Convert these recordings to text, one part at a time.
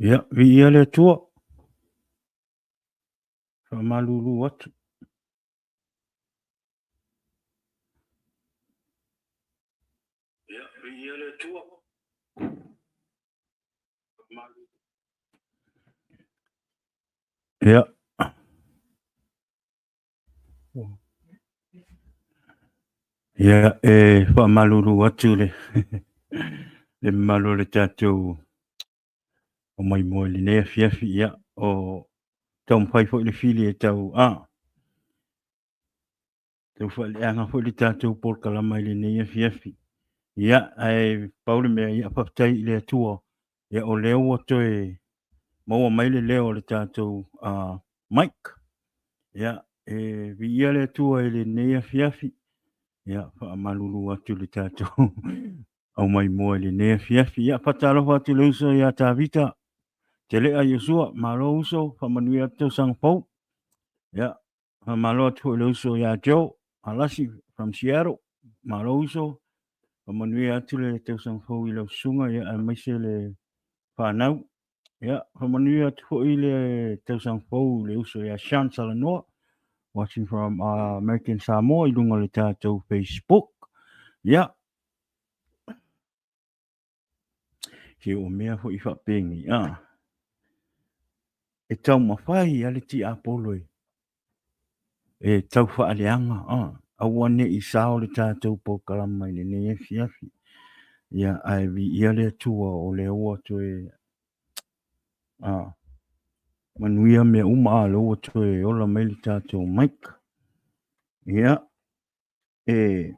Ia, viia le Atua. Faamalulu atu. Ia, viia le Atua. Ia. Ia, e faamalulu atu le le mamalu o le tatou aumaimoe i lenei afiafi. Ia, o taumafai foi le fili e tau a tau faaleaga foi le tatou polokalama i lenei afiafi. Ia, ae pau le mea, ia faafetai i le Atua, ia o lea ua toe maua mai le leo o le tatou mic. Ia, e viia le Atua i lenei afiafi. Ia, faamalulu atu i le tatou aumaimoa i lenei afiafi. Ia, faatalofa atu i le uso ia Tavita Telea Iosua, malo uso, faamanuia atu tausaga fou. Ia, faamalo atu foi i le uso ia Joe Alasi from Seattle, malo uso, faamanuia atu le tausaga fou i lau susuga, ia, aemaise le fanau. Ia, faamanuia atu foi le tausaga fou i le uso ia Sean Salanoa, watching from American Samoa i luga o le tatou Facebook. Ia, se o mea foi faapenei, a, e taumafai a le tiapolo e tau faaleaga, a, aua ne i sao le tatou polokalama i lenei afiafi. Ia, ae viia le Atua o lea ua toe a, manuia mea uma, a, lea ua toe ola mai le tatou mic. Ia, E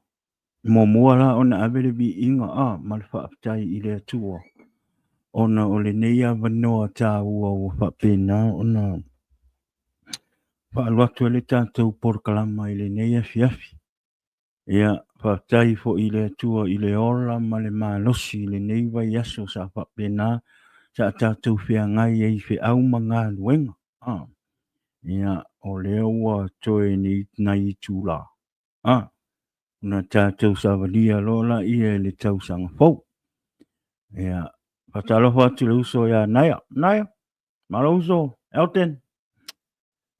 muamua la ona ave le viiga a ma le faafetai i le Atua ona o lenei avanoa taua ua faapena ona faaalu atu ai le tatou polokalama i lenei afiafi. Ia, faafetai foi i le Atua i le ola ma le malosi i lenei vaiaso sa faapena sa tatou feagai ai i feau ma galuega. Ia, o lea ua toe nei nai itula, ona tatou savalia loa laia i le tausaga fou. Ia, faatalofa atu i le uso ia Naia. Naia, malo uso, Elton.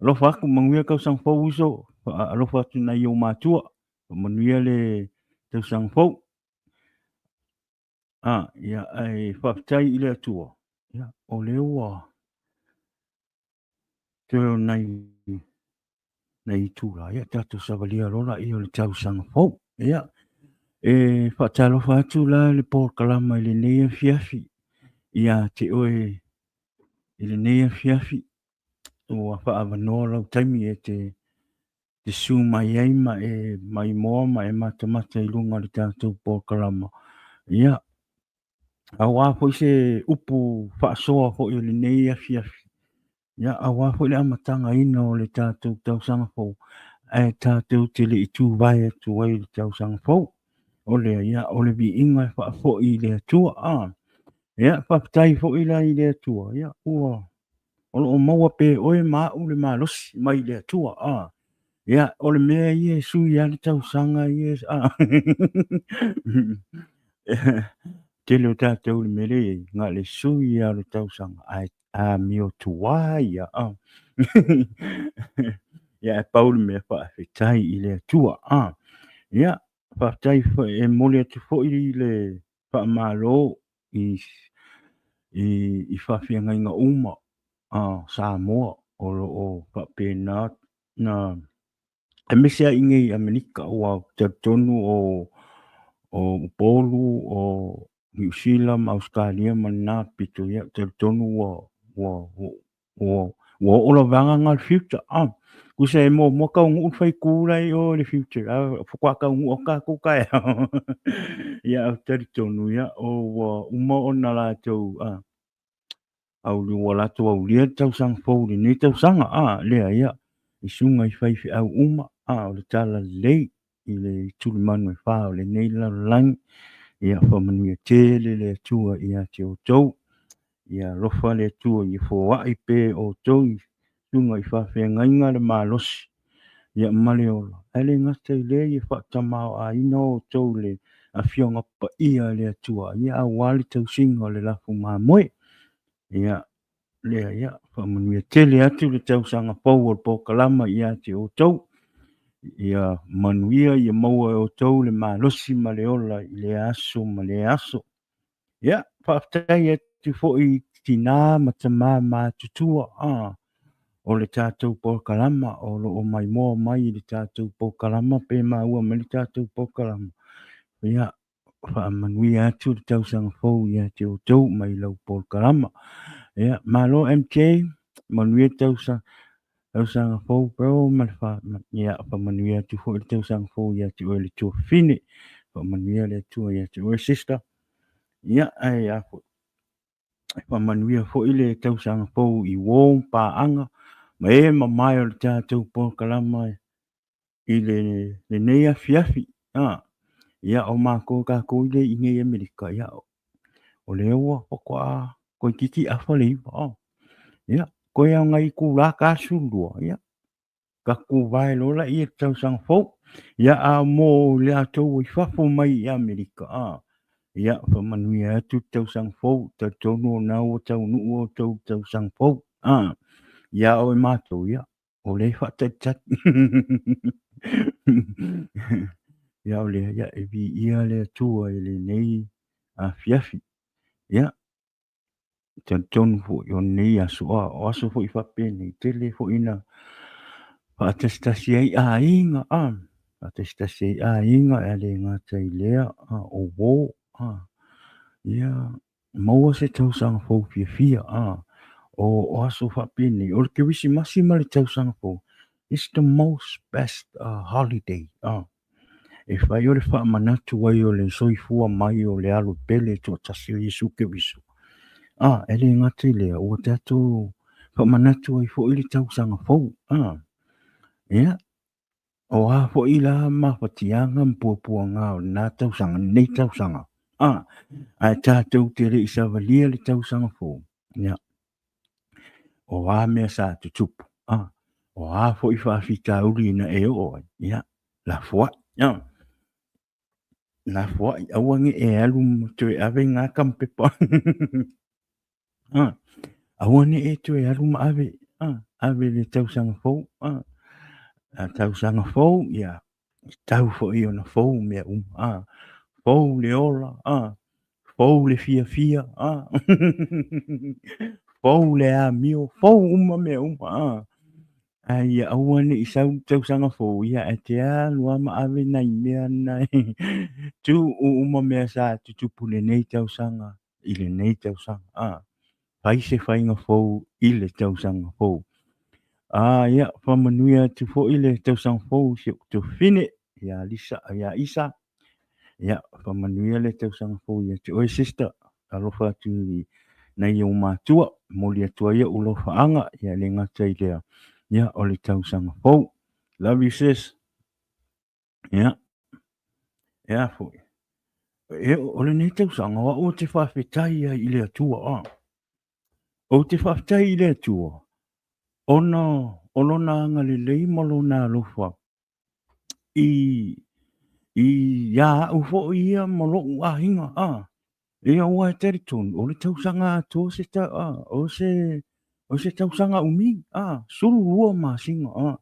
Alofa atu, manuia tausaga fou uso. Alofa atu i nai ou matua. Manuia le tausaga fou. Ia, ae faafetai i le Atua. Ia, o lea ua toe o nai nai itula, ia tatou savalia loa laia o le tausaga fou. Ia, e faatalofa atu la le polokalama i lenei afiafi ia te oe i lenei afiafi ua faaavanoa lau taimi e te te susu mai ai ma e maimoa ma e matamata i luga o le tatou polokalama. Ia, aua foi se upu faasoa foi o lenei afiafi, ia, aua foi le amatagaina o le tatou tausaga fou, ae tatou te le i tuvae atu ai i le tausaga fou. O lea, ia, o le viiga e faafoi i le Atua. Ia, faafetai foi la i le Atua, ia, ua o lo o maua pea e oe ma au le malosi mai le Atua. Ia, o le mea ia e sui lava le tausaga ia. Tele o tatou i le mea lea e i ai, na o le sui lava o le tausaga, ae amio tuai lava. Ia, ae pau le mea, faafetai i le Atua. Ia, faafetai foi, e momoli atu foi le faamalo i faafeagaiga uma a Samoa o lo o faapena na aemaise lava i inei i Amerika, aua ou te talitonu o Upolu, o Niu Sila ma Ausetalia ma lena pito, ia ou te talitonu ua oo lavaga lena i le future. Tusa e muamua taunuu le faitū la i o i le future, a faatoa taunuu atu tatou taeao. Ia, ae ou te talitonu, ia, ua uma ona latou ua latou aulia le tausaga fou i lenei tausaga, lea, ia, i susuga i faifeau uma, o le talalelei i le tulimanu e fa o lenei lalolagi. Ia faamanuia tele le Atua ia te outou. Ia alofa le Atua ia foai pea e outou i susuga i faafeagaiga le malosi ia ma le ola. Ae le gata i lea, ia faatamaoaiina outou i le Afioga Paia a le Atua, ia aua le tausiga o le lafu mamoe. Ia. lea, ia, faamanuia tele atu le tausaga fou o le polokalama ia te outou. Ia manuia, ia maua e outou le malosi ma le ola i lea aso ma lea aso. Ia, faafetai atu foi i tinā ma tamā matutua o le tatou polokalama o lo o maimoa mai i le tatou polokalama pe maua mai le tatou polokalama. Ia, faamanuia atu le tausaga fou ia te outou mai lau polokalama. Ia, malo MJ, manuia le tausaga fou bro ma le fa, ia, faamanuia atu foi le tausaga fou ia te oe le tuafafine. Faamanuia le Atua ia te oe sister. Ia, ae a foi, faamanuia foi le tausaga fou i uo paaga ma e mamae o le tatou polokalama i lenei afiafi. Ia, o matou tatou i le i nei Amerika, ia, o lea ua faatoa toeitiiti afa le 9. Ia, toe ao nai itula 42, ia, tatou vae loa laia i le tausaga fou. Ia, a mo i latou i fafo mai i Amerika, ia, faamanuia atu le tausaga fou, talitonu o lena ua taunuu outou i le tausaga fou. Ia, a o matou, ia, o lea e faatalitali. Ia, o lea, ia, e viia le Atua i lenei afiafi. Ia, talitonu foi o lenei aso, o aso foi faapenei, tele foi ina faatasitasi ai aiga, faatasitasi ai aiga, e le gata i lea, o uo, ia, maua se tausaga fou fiafia, o aso faapenei, o le Kerisimasi ma le tausaga fou, it's the most best holiday, e fai o le faamanatu ai o le soifua mai o le Alo pele toatasi o Iesu Keriso. E le gata i lea, ua tatou faamanatu ai foi le tausaga fou. Ia, o a foi la mafatiaga ma puapuaga o lena tausaga, lenei tausaga. Ae tatou te le i savalia le tausaga fou. Ia, o a mea sa tutupu, o a foi faafitauli na e oo ai, ia, lafoai, lafoai, aua ne i e alu ma toe ave na tamupepa. Aua ne i e toe alu ma ave, ave le tausaga fou, a tausaga fou, ia, e tau foi ona fou mea uma, fou le ola, fou le fiafia, fou le amio, fou uma mea uma, Ae ia aua ne i sau le tausaga fou, ia ae te alu lava ma ave nai mea na e tuu uma mea sa tutupu i lenei tausaga i lenei tausaga. Fai se faiga fou i le tausaga fou. Ia, faamanuia atu foi le tausaga fou i si ou tuafafine, ia Lisa, ia Isa. Ia, faamanuia le tausaga fou ia te oe, sister. Alofa atu i nai ou matua, momoli atu ai ou alofaaga, ia le gata i lea, ia, o le tausaga fou. Love you, sis. Ia, e a foi. E, o lenei tausaga, o au ou te faafetai ai i le Atua. Ou te faafetai i le Atua, ona o lona agalelei ma lona alofa i ia au foi ia ma lo'u aiga, ia ua e talitonu o le tausaga atoa se o se o se tausaga umi, 12 masina.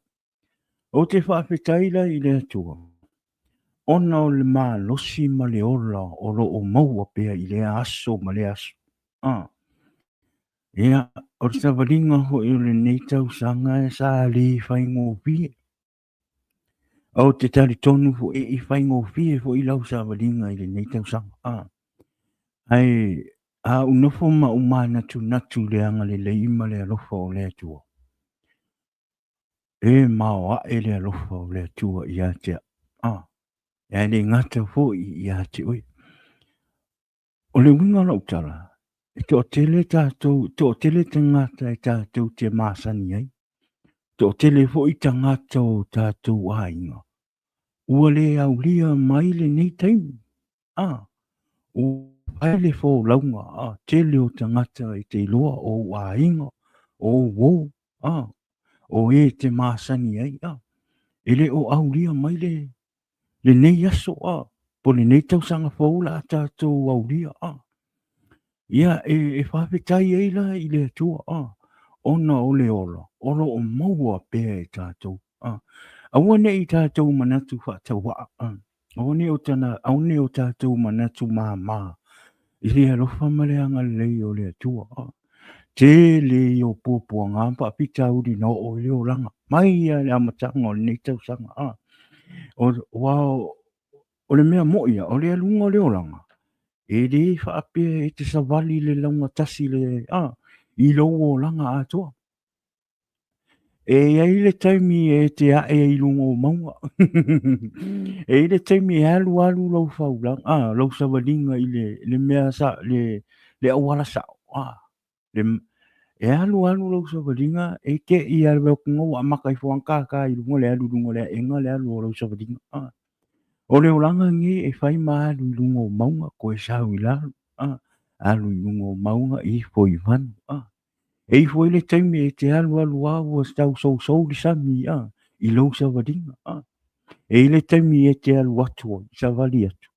Ou te faafetai la i le Atua ona o le malosi ma le ola o lo o maua pea i lea aso ma lea aso. Ia, o le savaliga foi o lenei tausaga sa le faigofie. Ou te talitonu foi e faigofie foi lau savaliga i lenei tausaga. Ae a ou nofo ma ou manatunatu i le agalelei ma le alofa o le Atua, e maoae le alofa o le Atua ia te au, ae le gata foi ia te oe. O le uiga o lau tala, e toatele tatou, toatele tagata e tatou te masani ai, toatele foi tagata o tatou aiga, ua le aulia mai lenei taimi. Ua fai le folauga, tele o tagata e te iloa o ou aiga, o ou uo, o e te masani ai, e le o aulia mai le lenei aso, po o lenei tausaga fou la tatou aulia. Ia, e faafetai ai la i le Atua, ona o le ola o lo o maua pea e tatou. Aua ne i tatou manatu faatauaa, aua ne i o tatou manatu mama i le alofa ma le agalelei o le Atua. Tele ia o puapuaga ma faafitauli na oo i le olaga mai lava i le amataga o lenei tausaga. Aua o le mea moni lava, o le aluga o le olaga, e le faapea e te savali i le laugatasi le, a, i lou olaga atoa. E i ai le taimi e te ae ai i luga o mauga. E i ai le taimi e alu alu lau faulaga, a, lau savaliga i le, le mea sa, le, le auala sao, a, le, e alu alu lau savaliga, e te i lava le atuga ua amata ifo lava ona tata i luga le alu i luga o le aega le alu o lau savaliga, a. O le olaga lenei e fai ma alu i luga o mauga, toe sau i lalo, alu i luga o mauga, ifo i vanu. E ifo ai le taimi e te alu alu lava ua tau sousou le sami i lou savaliga. E i ai le taimi e te alu atu ai, savali atu,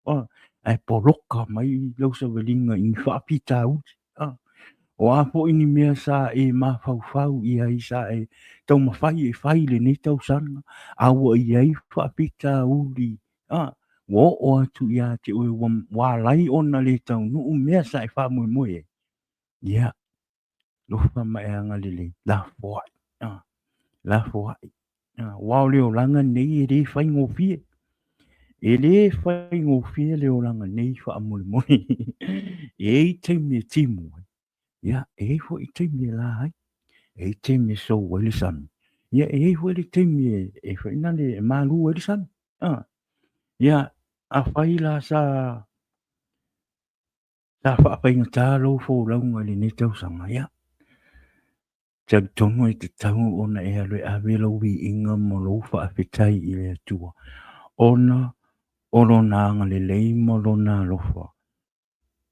ae poloka mai lau savaliga i ni faafitauli. O a foi ni mea sa e mafaufau i ai, sa e taumafai e fai i lenei tausaga, a ua i ai faafitauli, a, ua oo atu ia te oe ua ala ai ona le taunuu mea sa e faamoemoe ai, ia, alofa ma e agalelei, lafoai, a, lafoai. Aua o le olaga nei e le faigofie. E le faigofie le olaga nei faamolemole. E i ai taimi e timu ai, ia, e i ai foi taimi e la ai. E i ai taimi e sou ai le sami, ia, e i ai foi le taimi e foi na le e malu ai le sami. Ia, afai la sa faafaigata lou folauga i lenei tausaga, ia, Talitonu e tatau ona e alu e ave lou viiga ma lou faafetai i le Atua, ona o Lona agalelei ma Lona alofa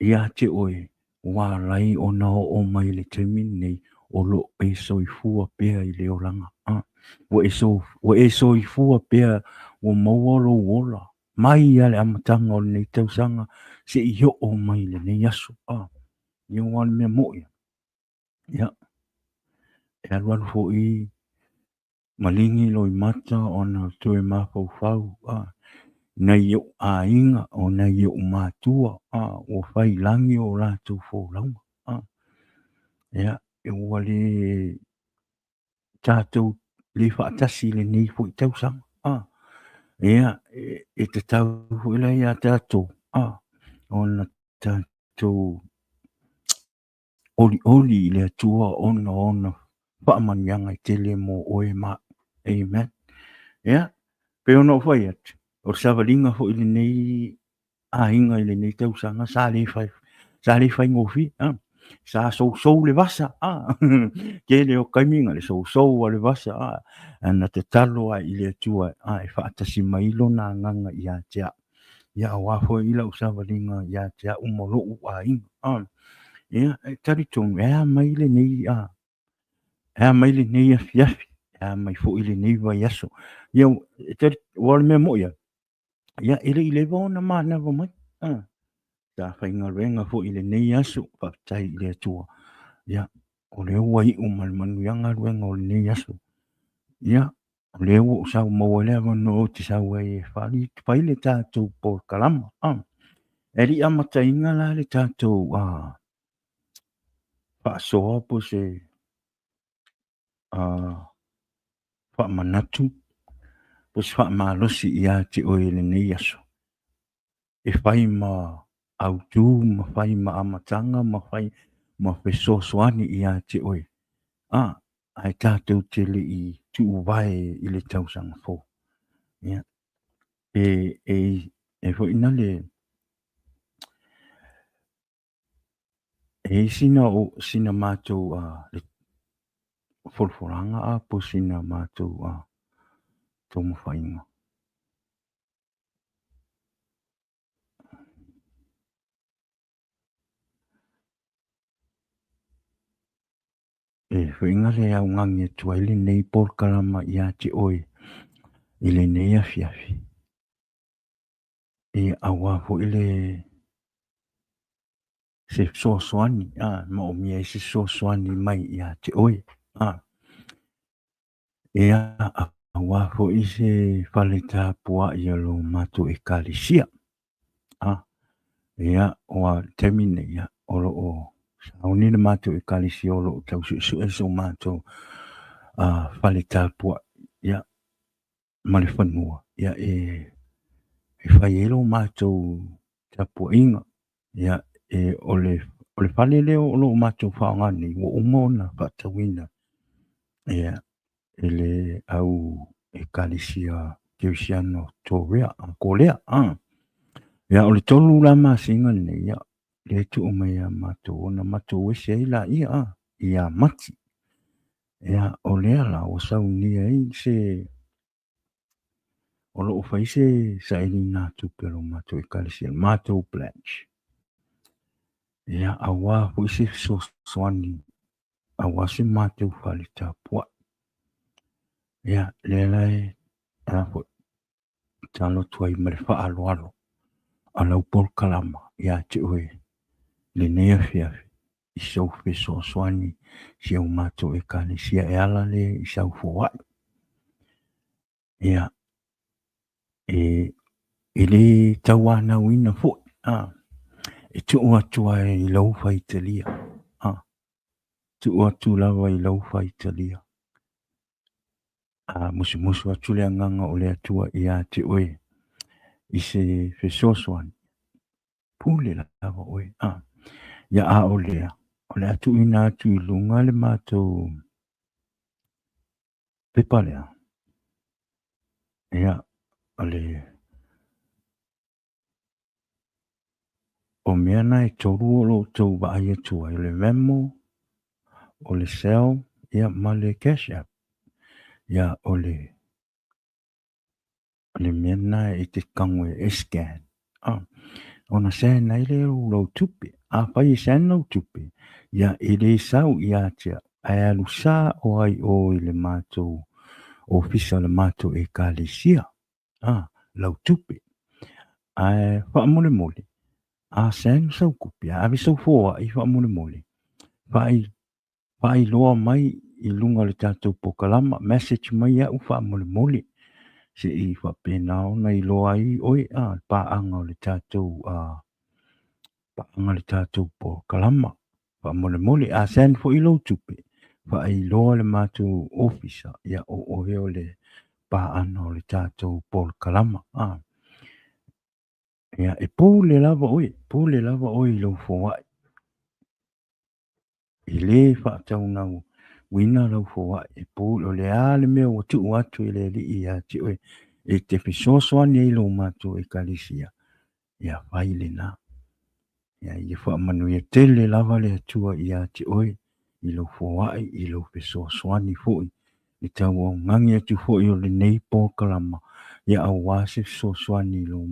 ia te oe, ua ala ai ona oo mai i le taimi lenei o lo o e soifua pea i le olaga. Ua e soifua pea, ua maua lou ola mai lava i le amataga o lenei tausaga seia oo mai i lenei aso. Ia aua o le mea moni, Ia, e alualu foi maligi loimata ona toe mafaufau i nai ou aiga, o nai ou matua ua fai i lagi o latou folauga. Ia, ua le tatou le faatasi i lenei foi tausaga. Ia, e tatau foi la ia tatou ona tatou olioli i le Atua ona o ona faamanuiaga e tele mo oe ma au. Amen. Ia, pei ona ou fai atu, o le savaliga foi i lenei aiga i lenei tausaga sa le fai, sa le faigofie. Sa sousou le vasa, tele o taimi na le sousou a le vasa, ae na tatalo lava i le Atua e faatasi mai lona agaga ia te au. Ia aua foi lau savaliga ia te au ma lou aiga. Ia, e talitonu, e a mai lenei, e a mai lenei afiafi, e a mai foi lenei vaiaso. Ia, aua o le mea moni lava, ia, e le i leva ona manava mai. Sa faigaluega foi i lenei aso, faafetai i le Atua. Ia, o lea ua iu ma le manuia galuega o lenei aso. Ia, o lea ua ou sau maua ai le avanoa ou te sau ai e fai le tatou polokalama. E le i amataina la le tatou faasoa po o se faamanatu po o se faamalosi ia te oe i lenei aso, e fai ma autu ma fai ma amataga ma fai ma fesoasoani ia te oe, ae tatou te le i tuuvae i le tausaga fou. Ia, e foi na le, e i ai sina matou folafolaga po o sina matou taumafaiga. E huinga le augani atu ai lenei polokalama ia te oe i lenei afiafi. Ia aua foi le se fesoasoani, a, e moomia ai se fesoasoani mai ia te oe, a. Ia, aua foi se fale tapuai o lo matou Ekalesia. A, ia, ua taimi nei, ia, o lo o sauni le matou Ekalesia o lo o tau suesue so matou fale tapuai, ia, ma le fanua, ia, e fai ai lo matou tapuaiga. Ia, e, o le, o le fale lea o lo o matou faaaoga nei, ua uma ona faatauina, ia, e le au Ekalesia Kerisiano Torea, Korea. Ia, o le 3 la masina lenei, ia, lea e tuu mai ia matou ona matou ese ai laia, ia Mati. Ia, o lea la ua saunia ai se, o lo o fai se sailiga tupe a lo matou Ekalesia, le matou pledge. Ia, aua foi se fesoasoani, aua se matou fale tapuai. Ia, lea la e, a foi, tatalo atu ai ma le faaaloalo a lau polokalama ia te oe lenei afiafi i sou fesoasoani si au matou Ekalesia e ala lea i sau foai. Ia, e le tauanauina foi, a, e tuu atu ai i lau faitalia, a, tuu atu lava i lau faitalia. A musumusu atu le agaga o le Atua ia te oe i se fesoasoani, pule lava oe. A, ia a o lea, o le a tuuina atu i luga le matou pepa lea. Ia, o le o mea na e tolu o lo o outou vaai atu ai, o le Venmo, o le Zelle, ia ma le Cash App. Ia, o le le mea lena e te tago e scan, ona send ai lea o lau tupe. Afai e send lau tupe, ia e le sau ia te au, ae alu sao ai oe i le matou ofisa o le matou Ekalesia, lau tupe. Ae faamolemole, a send sau tupe, a ave sau foai faamolemole, faailoa mai i luga o le tatou polokalama, message mai au faamolemole, se i faapena ona iloa ai oe le paaga o le tatou paaga o le tatou polokalama. Faamolemole, a send foi lou tupe, faailoa le matou ofisa, ia o oe o le paaga o le tatou polokalama. Ia, e pule lava oe, pule lava oe i lou foai. E le faataunauina lau foai, e pule, o le a le mea ua tuu atu e le Alii ia te oe, e te fesoasoani ai i lo matou Ekalesia, ia fai lena. Ia, ia faamanuia tele lava le Atua ia te oe i lou foai, i lou fesoasoani foi, i tauaugagi atu foi o lenei polokalama, ia aua se fesoasoani i lo,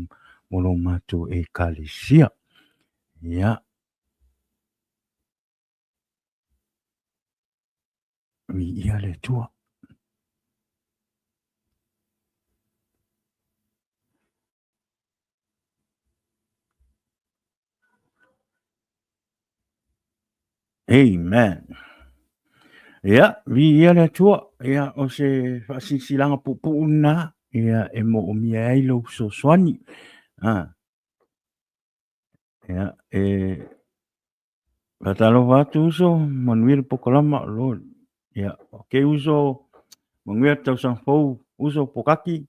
mo lo matou Ekalesia. Ia, viia le Atua. Amen. Ia, viia le Atua. Ia, o se faasilasilaga puupuu lena, ia, e moomia ai lou fesoasoani. Ah. Ia, e faatalofa atu uso, manuia le polokalama, Lord. Ia, ok uso, manuia le tausaga fou, uso Pokaki.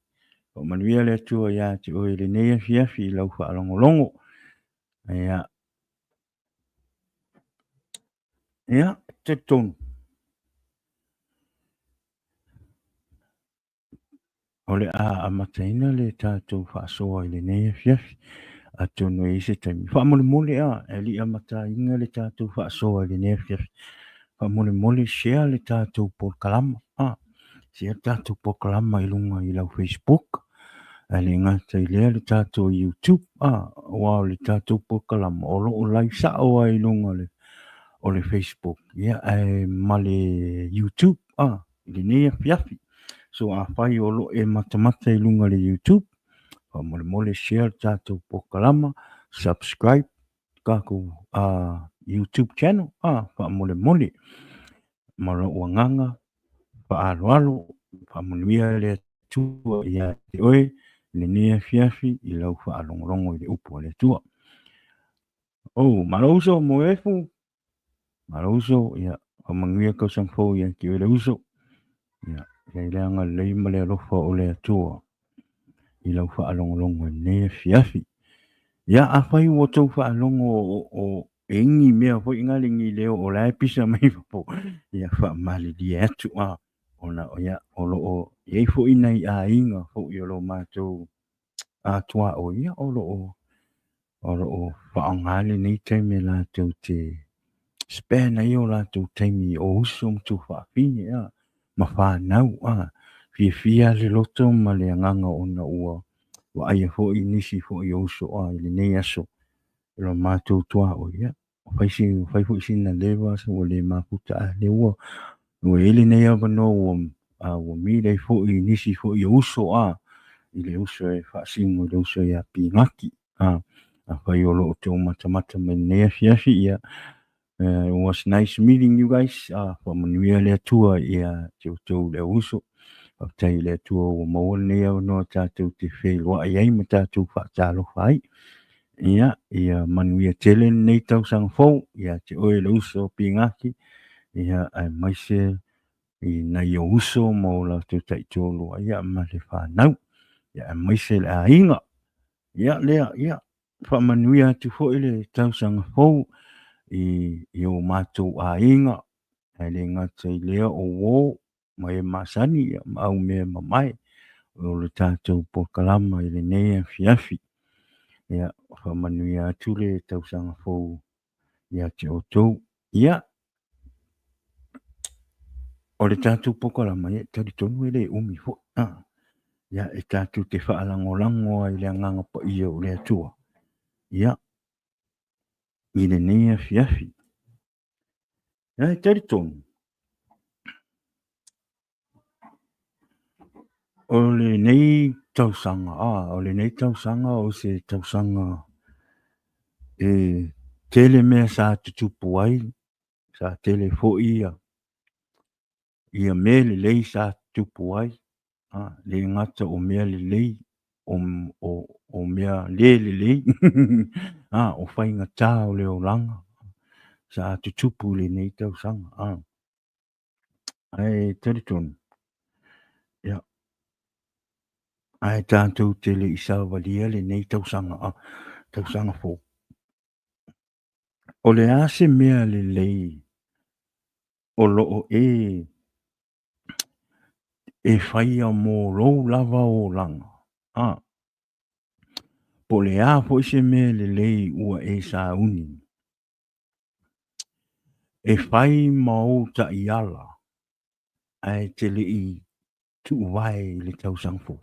Faamanuia le Atua ia te oe i lenei afiafi i lau faalogologo. Ia, ia, talitonu. O le a amataina le tatou faasoa i lenei afiafi, atonu e i ai se taimi. Faamolemole a, e le i amataina le tatou faasoa i lenei afiafi, faamolemole share le tatou polokalama, a, share le tatou polokalama i luga i lau Facebook, ae le gata i lea le tatou YouTube, a, aua o le tatou polokalama o lo o live sao lava i luga o le Facebook, ia, ae ma le YouTube, a. i lenei afiafi. So afai o lo o e matamata i luga o le YouTube, faamolemole share le tatou polokalama, subscribe. tatou YouTube channel, faamolemole ma lou agaga faaaloalo, faamanuia le Atua ia te oe i lenei afiafi i lau faalogologo i le upu a le Atua. Oh, malo uso mo efu, malo uso, ia, faamanuia tausaga fou ia te oe le uso. Ia, ia i le agalelei ma le alofa o le Atua i lau faalogologo i lenei afiafi. Ia, afai ua outou faalogo o e ini mea foi na le ni leo o la e pisa mai fafo, ia faamalilie atu a ona ia o lo o i ai foi nai aiga foi o lo matou tuaoi, ia o lo o faaaoga lenei taimi e latou te spend ai o latou taimi o uso ma tuafafine ma fanau a. Fiafia le loto ma le agaga ona ua vaaia foi nisi foi o uso a i lenei aso o lo matou tuaoi, ia fai si fai foi sina leva ua le mafuta, a lea ua i ai lenei avanoa ua meet ai foi nisi foi o uso a i le uso e faasino i le uso ia Pinaki. Afai o lo o outou matamata mai lenei afiafi, ia, it was nice meeting you guys. Faamanuia le Atua ia te outou le uso. Faafetai i le Atua ua maua lenei avanoa tatou te feiloai ai ma tatou faatalofa ai. Ia, ia manuia tele lenei tausaga fou ia te oe le uso Pinaki, ia, aemaise i nai ou uso ma o latou taitoalua, ia, ma le fanau, ia, aemaise le aiga. Ia, lea, ia, faamanuia atu foi le tausaga fou i o matou aiga, ae le gata i lea o uo ma e masani, ia, ma au mea mamae o le tatou polokalama i lenei afiafi. Ia, faamanuia atu le tausaga fou ia te outou. Ia, o le tatou polokalama, ia, e talitonu e le umi foi. Ia, e tatou te faalagolago ai i le agaga paia o le Atua, ia, i lenei afiafi. Ia, e talitonu, o lenei tausaga, o lenei tausaga o se tausaga e tele mea sa tutupu ai, sa tele foi ia mea lelei sa tutupu ai, le gata o mea lelei, o mea le lelei, o faigata o le olaga sa tutupu i lenei tausaga. Ae talitonu, ia, ae tatou te le i savalia lenei tausaga, tausaga fou. O le a se mea lelei o lo o e faia mo lou lava olaga? Po o le a foi se mea lelei ua e sauni e fai ma ou taiala ae te le i tuuvae i le tausaga fou.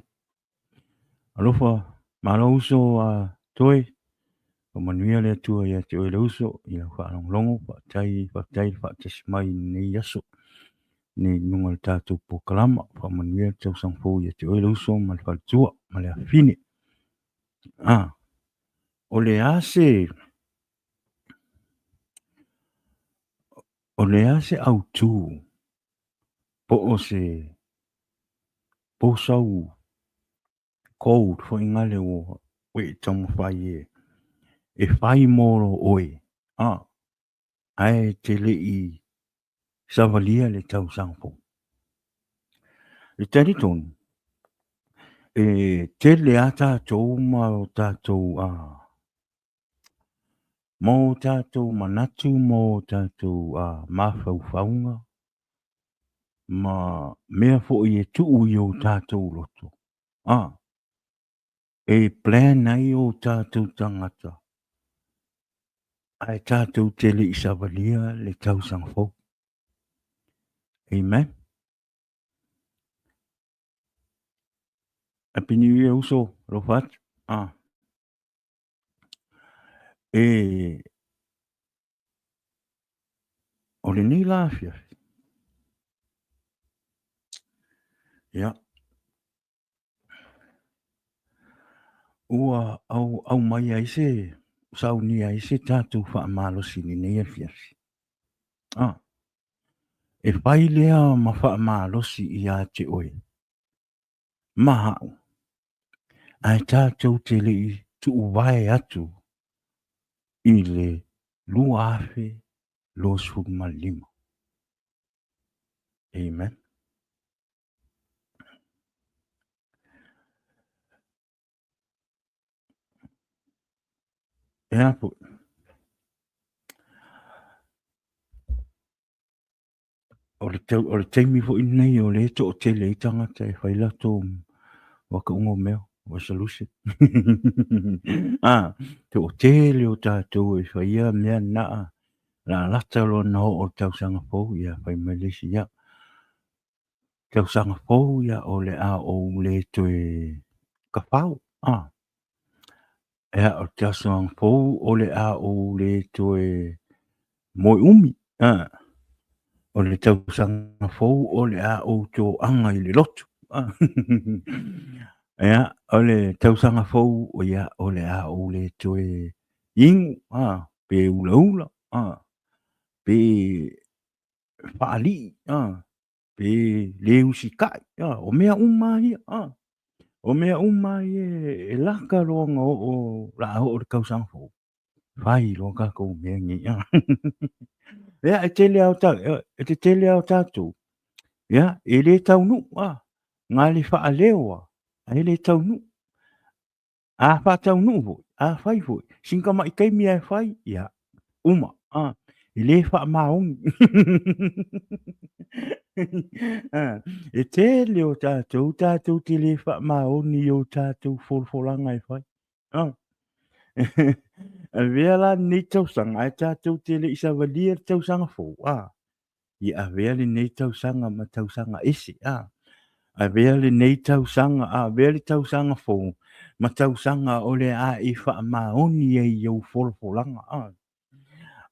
Alofa, malo uso a Toe, faamanuia le Atua ia te oe le uso i lau faalogologo, faafetai, faafetai le faatasi mai i lenei aso, nei luga o le tatou polokalama. Faamanuia le tausaga fou ia te oe le uso ma le faletua ma le afafine. O le a se o le a se autū po o se po o sau code foi gale ua e taumafai e fai mo oe, ae te le i savalia le tausaga fou. E talitonu, e tele a tatou ma o tatou ma o tatou manatu ma o tatou mafaufauga ma mea foi e tuu i o tatou loto, e plan ai o tatou tagata ae tatou te le i savalia le tausaga fou. Amen. Happy New Year uso, alofa atu. E o lenei la afiafi, ia, ua aumai ai se saunia ai se tatou faamalosi i lenei afiafi. Ah, e fai lea ma faamalosi ia te oe ma a'u, ae tatou te le i tuuvae atu i le 2025. Amen. E a foi? O le, tau, o le taimi foi lenei o lea e toatele ai tagata e fai latou waka uga o mea, resolution. ah, toatele o tatou e faia mea na, la lata loa na oo le tausaga fou, ia fai mai le isi, ia, tausaga fou ia o le a ou le toe kafao. Ah. Ia, o le tausaga fou o le a ou le toe moe umi. Ah. O le tausaga fou o le a ou toaga i le lotu. Ah. Ia, o le tausaga fou ia o le a ou le toe inu, ah, pe ulaula, ah, pe faalii, ah, pe le usitai, ah, o mea uma ia, ah, o mea uma ia e laka loa ona oo, la a oo le tausaga fou, fai loa tatou mea nei, ah. Ia, e tele lava o ta, e tetele lava o tatou, ia, e le taunuu, ah, na le faaleo lava, ae le taunuu. A faataunuu foi, a fai foi, sina tamai taimi lava e fai, ia, uma, a, e le faamaoni. E tele o tatou, tatou te le faamaoni i o tatou folafolaga e fai. A. Avea la lenei tausaga, ae tatou te le i savalia le tausaga fou, a. Ia avea lenei tausaga ma tausaga ese, a. Avea lenei tausaga, a, avea le tausaga fou ma tausaga o le a e faamaoni ai i ou folafolaga, a.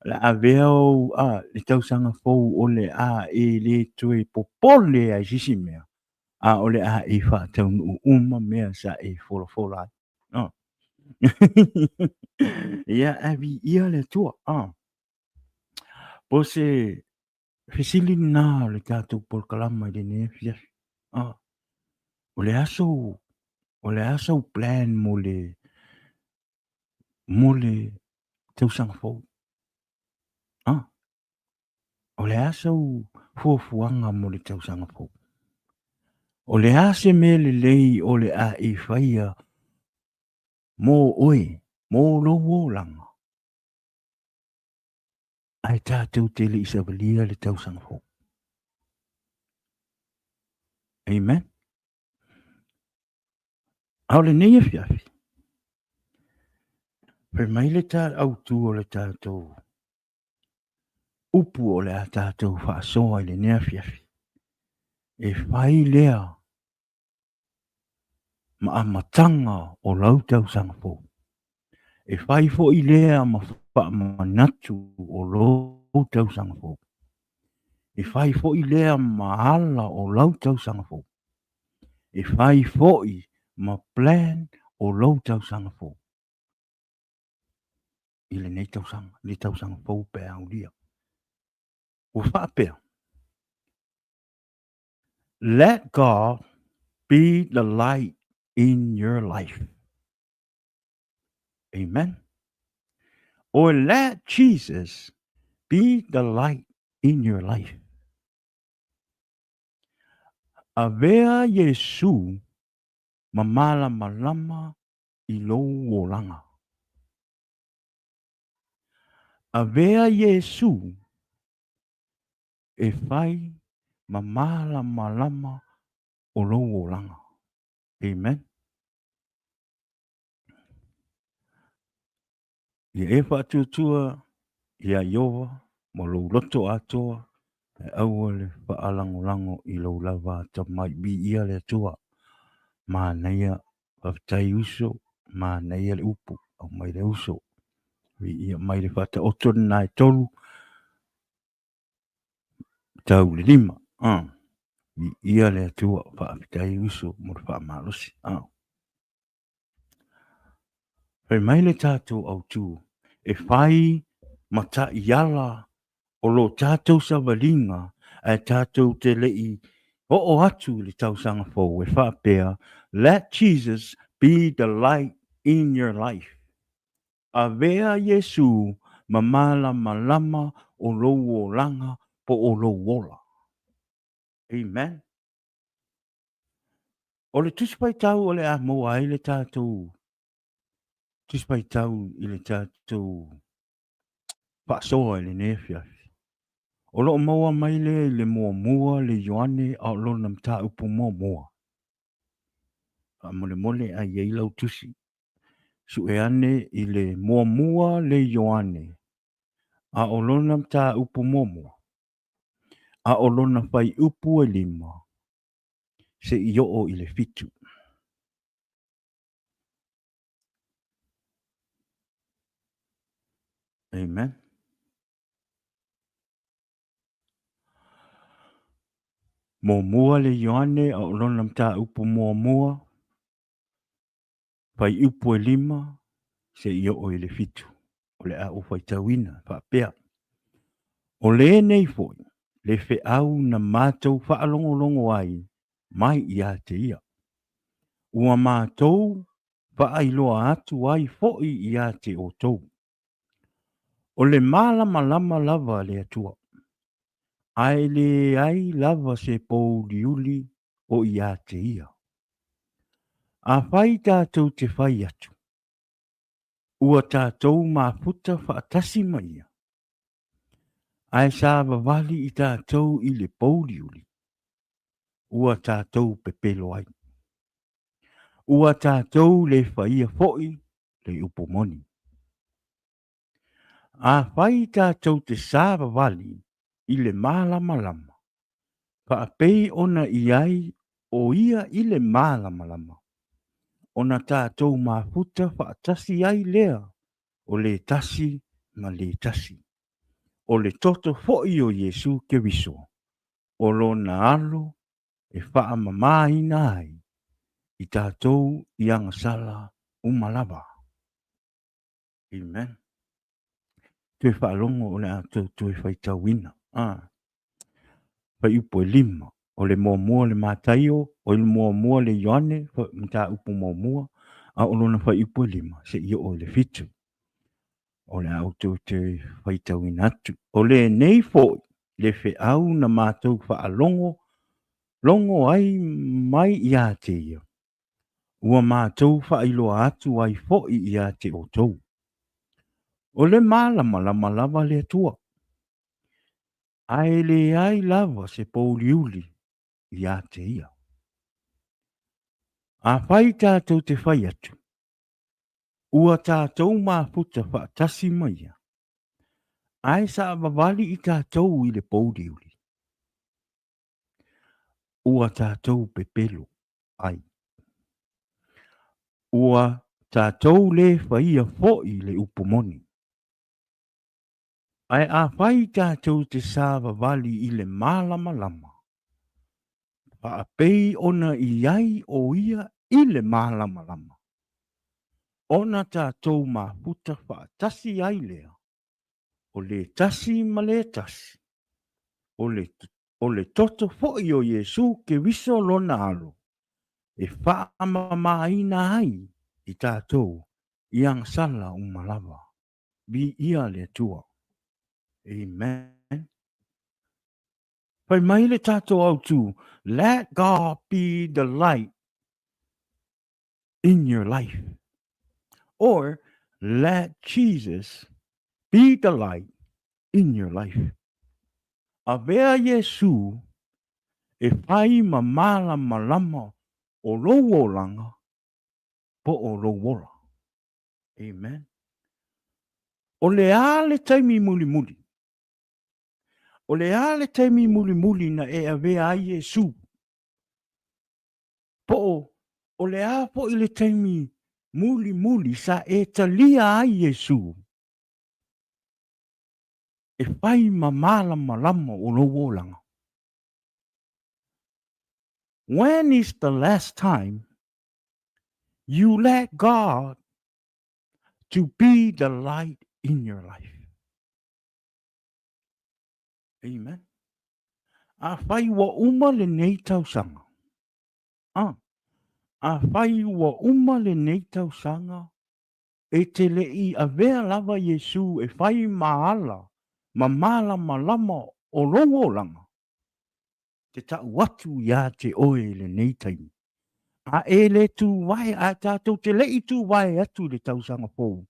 O le a avea ou, a, le tausaga fou o le a e le toe popole ai i se isi mea, a o le a e faataunuu uma mea sa e folafola ai. A. Ia, ae viia le Atua, a. Po o se fesili lena o le tatou polokalama i lenei afiafi. Ah, o le a sou, o le a sou plan mo le, mo le tausaga fou? Ah, o le a sou fuafuaga mo le tausaga fou? O le a se mea lelei o le a e faia mo oe, mo lou olaga? Ae tatou te le i savalia le tausaga fou. Amen. A o lenei afiafi, fai mai le ta autu o le tatou upu o le a tatou faasoa i lenei afiafi. E fai lea ma amataga o lau tausaga fou. E fai foi lea ma faamanatu o lou tausaga fou. E fai foi lea ma ala o lau tausaga fou. E fai foi ma plan o lou tausaga fou i lenei tausaga, i le tausaga fou pe a aulia. Ua faapea, Let God be the light in your life. Amen. Or let Jesus be the light in your life. Avea Iesu ma malamalama i lou olaga. Avea Iesu e fai ma malamalama o lou olaga. Amen. Ia e faatuatua iā Ieova ma lou loto atoa, e aua le faalagolago i lou lava atamai. Viia le Atua. Manaia, faafetai uso, manaia le upu, aumai le uso. Viia mai le faataoto lena e tolu, tau le lima. Ah. Viia le Atua, faafetai uso mo le faamalosi. Ah. Fai mai le tatou autu. e fai ma taiala o lo tatou savaliga ae tatou te le i oo atu i le tausaga fou e faapea, Let Jesus be the light in your life. Avea Iesu ma malamalama o lou olaga po o lou ola. Amen. O le Tusi Faitau o le a maua ai le tatou Tusi Faitau i le tatou faasoa i lenei afiafi. O lo o maua mai lea i le muamua le Ioane a o lona mataupu muamua. Faamolemole a i ai lau tusi. Sue ane i le muamua le Ioane a o lona mataupu muamua. A o lona fuaiupu e 5 seia oo i le 7. Amen. Muamua le Ioane a o lona mataupu muamua, fuaiupu e 5 seia oo i le 7. O le a ou faitauina faapea. O lenei foi le feau na matou faalogologo ai mai ia te ia. Ua matou faailoa atu ai foi ia te outou. O le malamalama lava a le Atua, ae leai lava se pouliuli o ia te ia. Afai tatou te fai atu, ua tatou mafuta faatasi ma ia, ae savavali i tatou i le pouliuli, ua tatou pepelo ai. Ua tatou le faia foi le upu moni. Afai tatou te savavali i le malamalama, faapei ona i ai o ia i le malamalama, ona tatou mafuta faatasi ai lea o le tasi ma le tasi. O le toto foi o Iesu Keriso, o lona Alo e faamamaina ai i tatou i agasala uma lava. Amen. Toe faalogo o le a tou toe faitauina. Ah. Fuaiupu e 5. O le muamua le Mataio, o le muamua le Ioane, mataupu muamua, a o lona fuaiupu e 5, seia oo i le 7. O le a ou toe toe faitauina atu. O lenei foi le feau na matou faalogo logo ai mai ia te ia, ua matou faailoa atu ai foi ia te outou. O le malamalama lava le Atua, ae leai lava se pouliuli ia te ia. Afai tatou te fai atu, ua tatou mafuta faatasi ma ia, ae savavali i tatou i le pouliuli, ua tatou pepelo ai. Ua tatou le faia foi le upu moni. Ae afai tatou te savavali i le malamalama, faapei ona i ai o ia i le malamalama, ona tatou mafuta faatasi ai lea, o le tasi ma le tasi, o le, o le toto foi o Iesu Keriso lona Alo, e faamamaina ai i tatou i agasala uma lava. Viia le Atua. Amen. Fai mai le tatou autu, let God be the light in your life. Or let Jesus be the light in your life. Avea Iesu e fai ma malamalama o lou olaga po o lou ola. Amen. O le a le taimi mulimuli? O le a le taimi mulimuli na e avea ai Iesu? Po o, o le a foi le taimi mulimuli sa e talia ai Iesu e fai ma malamalama o lou olaga? When is the last time you let God to be the light in your life. Amen. Afai ua uma lenei tausaga, a, afai ua uma lenei tausaga, e te le i avea lava Iesu e fai ma ala ma malamalama o lou olaga, te tau atu ia te oe i lenei taimi. A e le tuvae, a tatou te le i tuvae atu i le tausaga fou,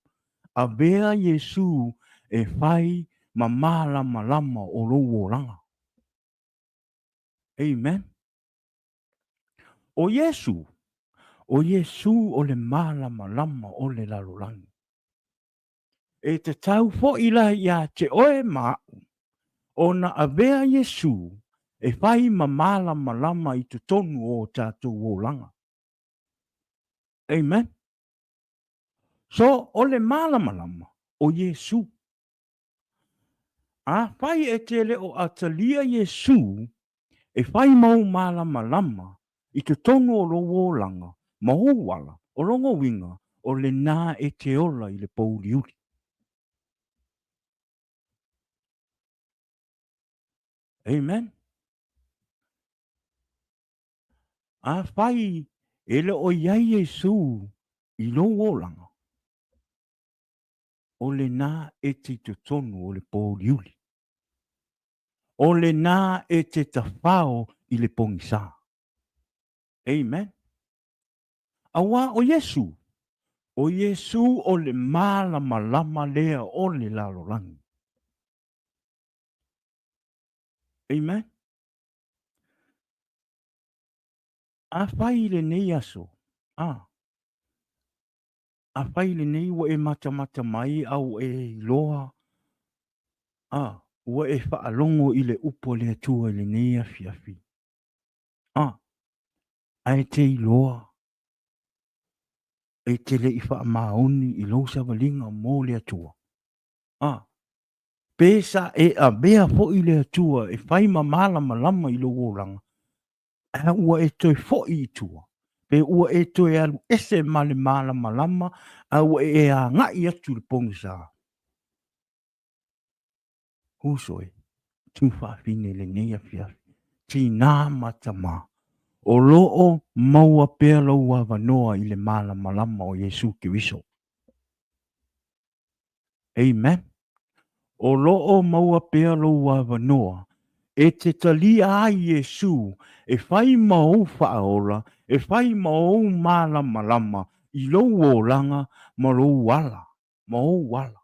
avea Iesu e fai ma malamalama o lou olaga. Amen. O Iesu, o Iesu o le malamalama o le lalolagi. E tatau foi la ia te oe ma a'u ona avea Iesu e fai ma malamalama i totonu o o tatou olaga. Amen. So, o le malamalama o Iesu. Afai e te le o atalia Iesu e fai ma ou malamalama i totonu o lou olaga ma ou ala, o lona uiga, o lena e te ola i le pouliuli. Amen. Afai e le o i ai Iesu i lou olaga, o lena e te i totonu o le pouliuli. O lena e te tafao i le pogisa. Amen. Auā o Iesu, o Iesu o le malamalama lea o le lalolagi. Amen. Afai i lenei aso, a, Afai lenei ua e matamata mai a ua e iloa, a, ua e faalogo i le upu a le Atua i lenei afiafi, a, ae e te iloa, e te le i faamaoni i lou savaliga mo le Atua, a, pe sa e avea foi le Atua e fai ma malamalama i lou olaga, a ua e toe foi i tua, pe ua e toe alu ese ma le malamalama a ua e agai atu i le pogisa. Uso e, tufaafine i lenei afiafi, tinā ma tamā, o lo o maua pea lou avanoa i le malamalama o Iesu Keriso. Amen. O lo o maua pea lou avanoa e te talia ai Iesu e fai ma ou faaola, e fai ma ou malamalama i lou olaga ma lou ala, ma ou ala.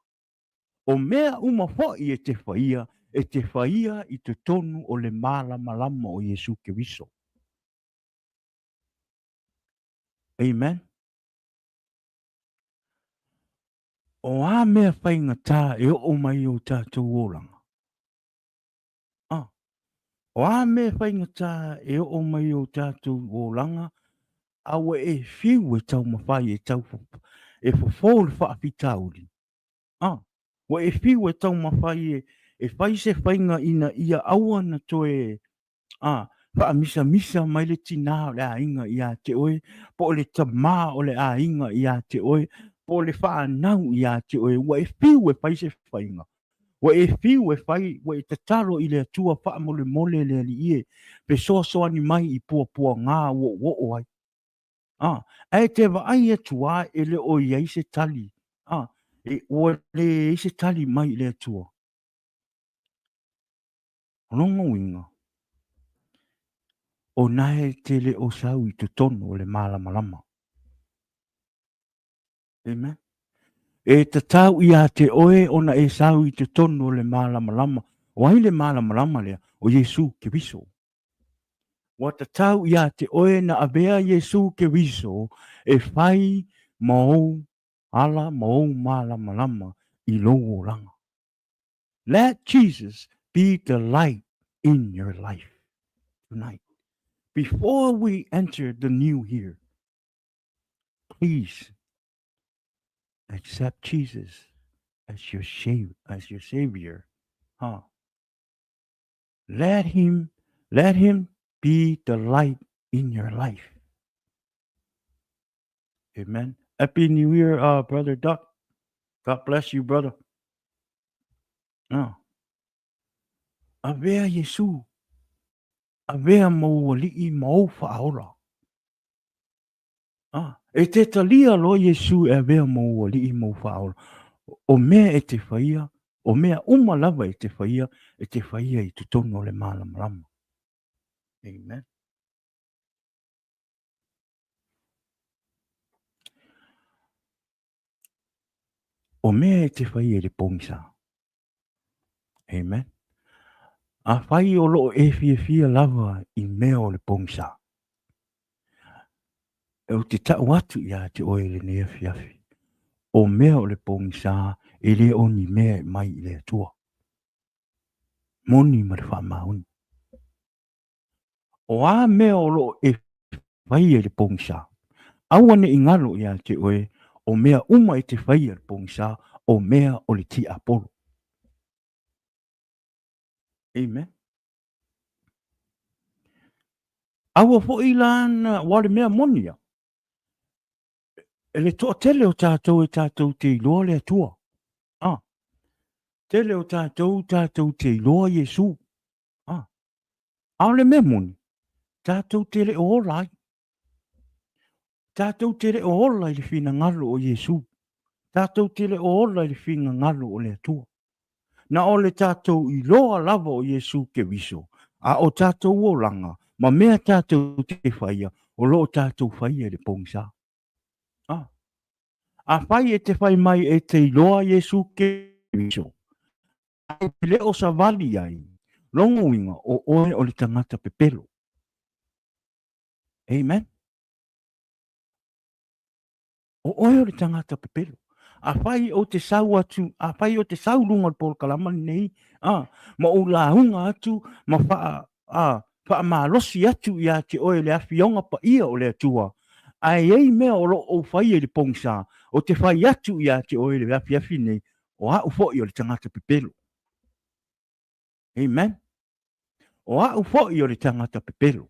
O mea uma foi e te faia, e te faia i totonu o le malamalama o Iesu Keriso. Amen. O a mea faigata e oo mai i o tatou olaga? A. O a mea faigata e oo mai i o tatou olaga a ua e fiu e taumafai e tau e fofo le faafitauli? A. Ua e fiu e taumafai e e fai se faiga ina ia aua na toe a, faamisamisa mai le tinā o le aiga ia te oe, po o le tamā o le aiga ia te oe, po o le whānau ia te oe, ua e fiu e fai se faiga. Ua e fiu e fai, ua e tatalo i le Atua faamolemole le Alii e, fesoasoani mai i puapuagā ua ou oo ai. A, ae te vaai atu lava e le o i ai se tali, a, e, ua leai se tali mai i le Atua. O lona uiga, o nae te le o sau i totonu o le malamalama. Amen. E tatau ia te oe ona e sau i totonu o le malamalama. O ai le malamalama lea? O Iesu Keriso. Ua tatau ia te oe na avea Iesu Keriso e fai ma ou ala ma ou malamalama i lou olaga. Let Jesus be the light in your life tonight. Before we enter the new year, please accept Jesus as your, as your savior. Huh? Let him, let him be the light in your life. Amen. Happy New Year, Brother Duck. God bless you, brother. Ah. Avea Iesu, avea ma ou alii ma ou faaola. Ah, e te talia loa Iesu e avea ma ou alii ma ou faaola. O mea e te faia, o mea uma lava e te faia, e te faia i totonu o le malamalama. Amen. O mea e te faia i le pogisa. Amen. Afai o loo e fiafia lava i mea o le pogisa, ou te tau atu ia te oe i lenei afiafi, o mea o le pogisa e le o ni mea e mai i le Atua. Moni ma le faamaoni. O a mea o lo o e faia i le pogisa, aua ne i galo ia te oe, o mea uma e te faia i le pogisa, o mea o le tiapolo. Amen. Aua foi la na, ua o le mea moni ia, e le toatele o tatou e tatou te iloa le Atua. Ah, tele o tatou tatou te iloa Iesu. Ah, a o le mea moni, tatou te le o ola ai. Tatou te le o ola i le finagalo o Iesu. Tatou te le o ola i le finagalo o le Atua. Na o le tatou iloa lava o Iesu Keriso, a o tatou olaga ma mea tatou te faia, o lo o tatou faia i le pogisa. Ah. Afai e te fai mai e te iloa Iesu Keriso, ae te le o savali ai, lona uiga o oe o le tagata pepelo. Amen. O oe o le tagata pepelo. Afai ou te sau atu, afai ou te sau luga o le polokalama lenei, a, ma ou lauga atu, ma faa, a, faamalosi atu ia te oe le Afioga Paia o le Atua, ae i ai mea o lo o ou faia i le pogisa, ou te fai atu ia te oe i le afiafi nei, o au foi o le tagata pepelo. Amen. O au foi o le tagata pepelo.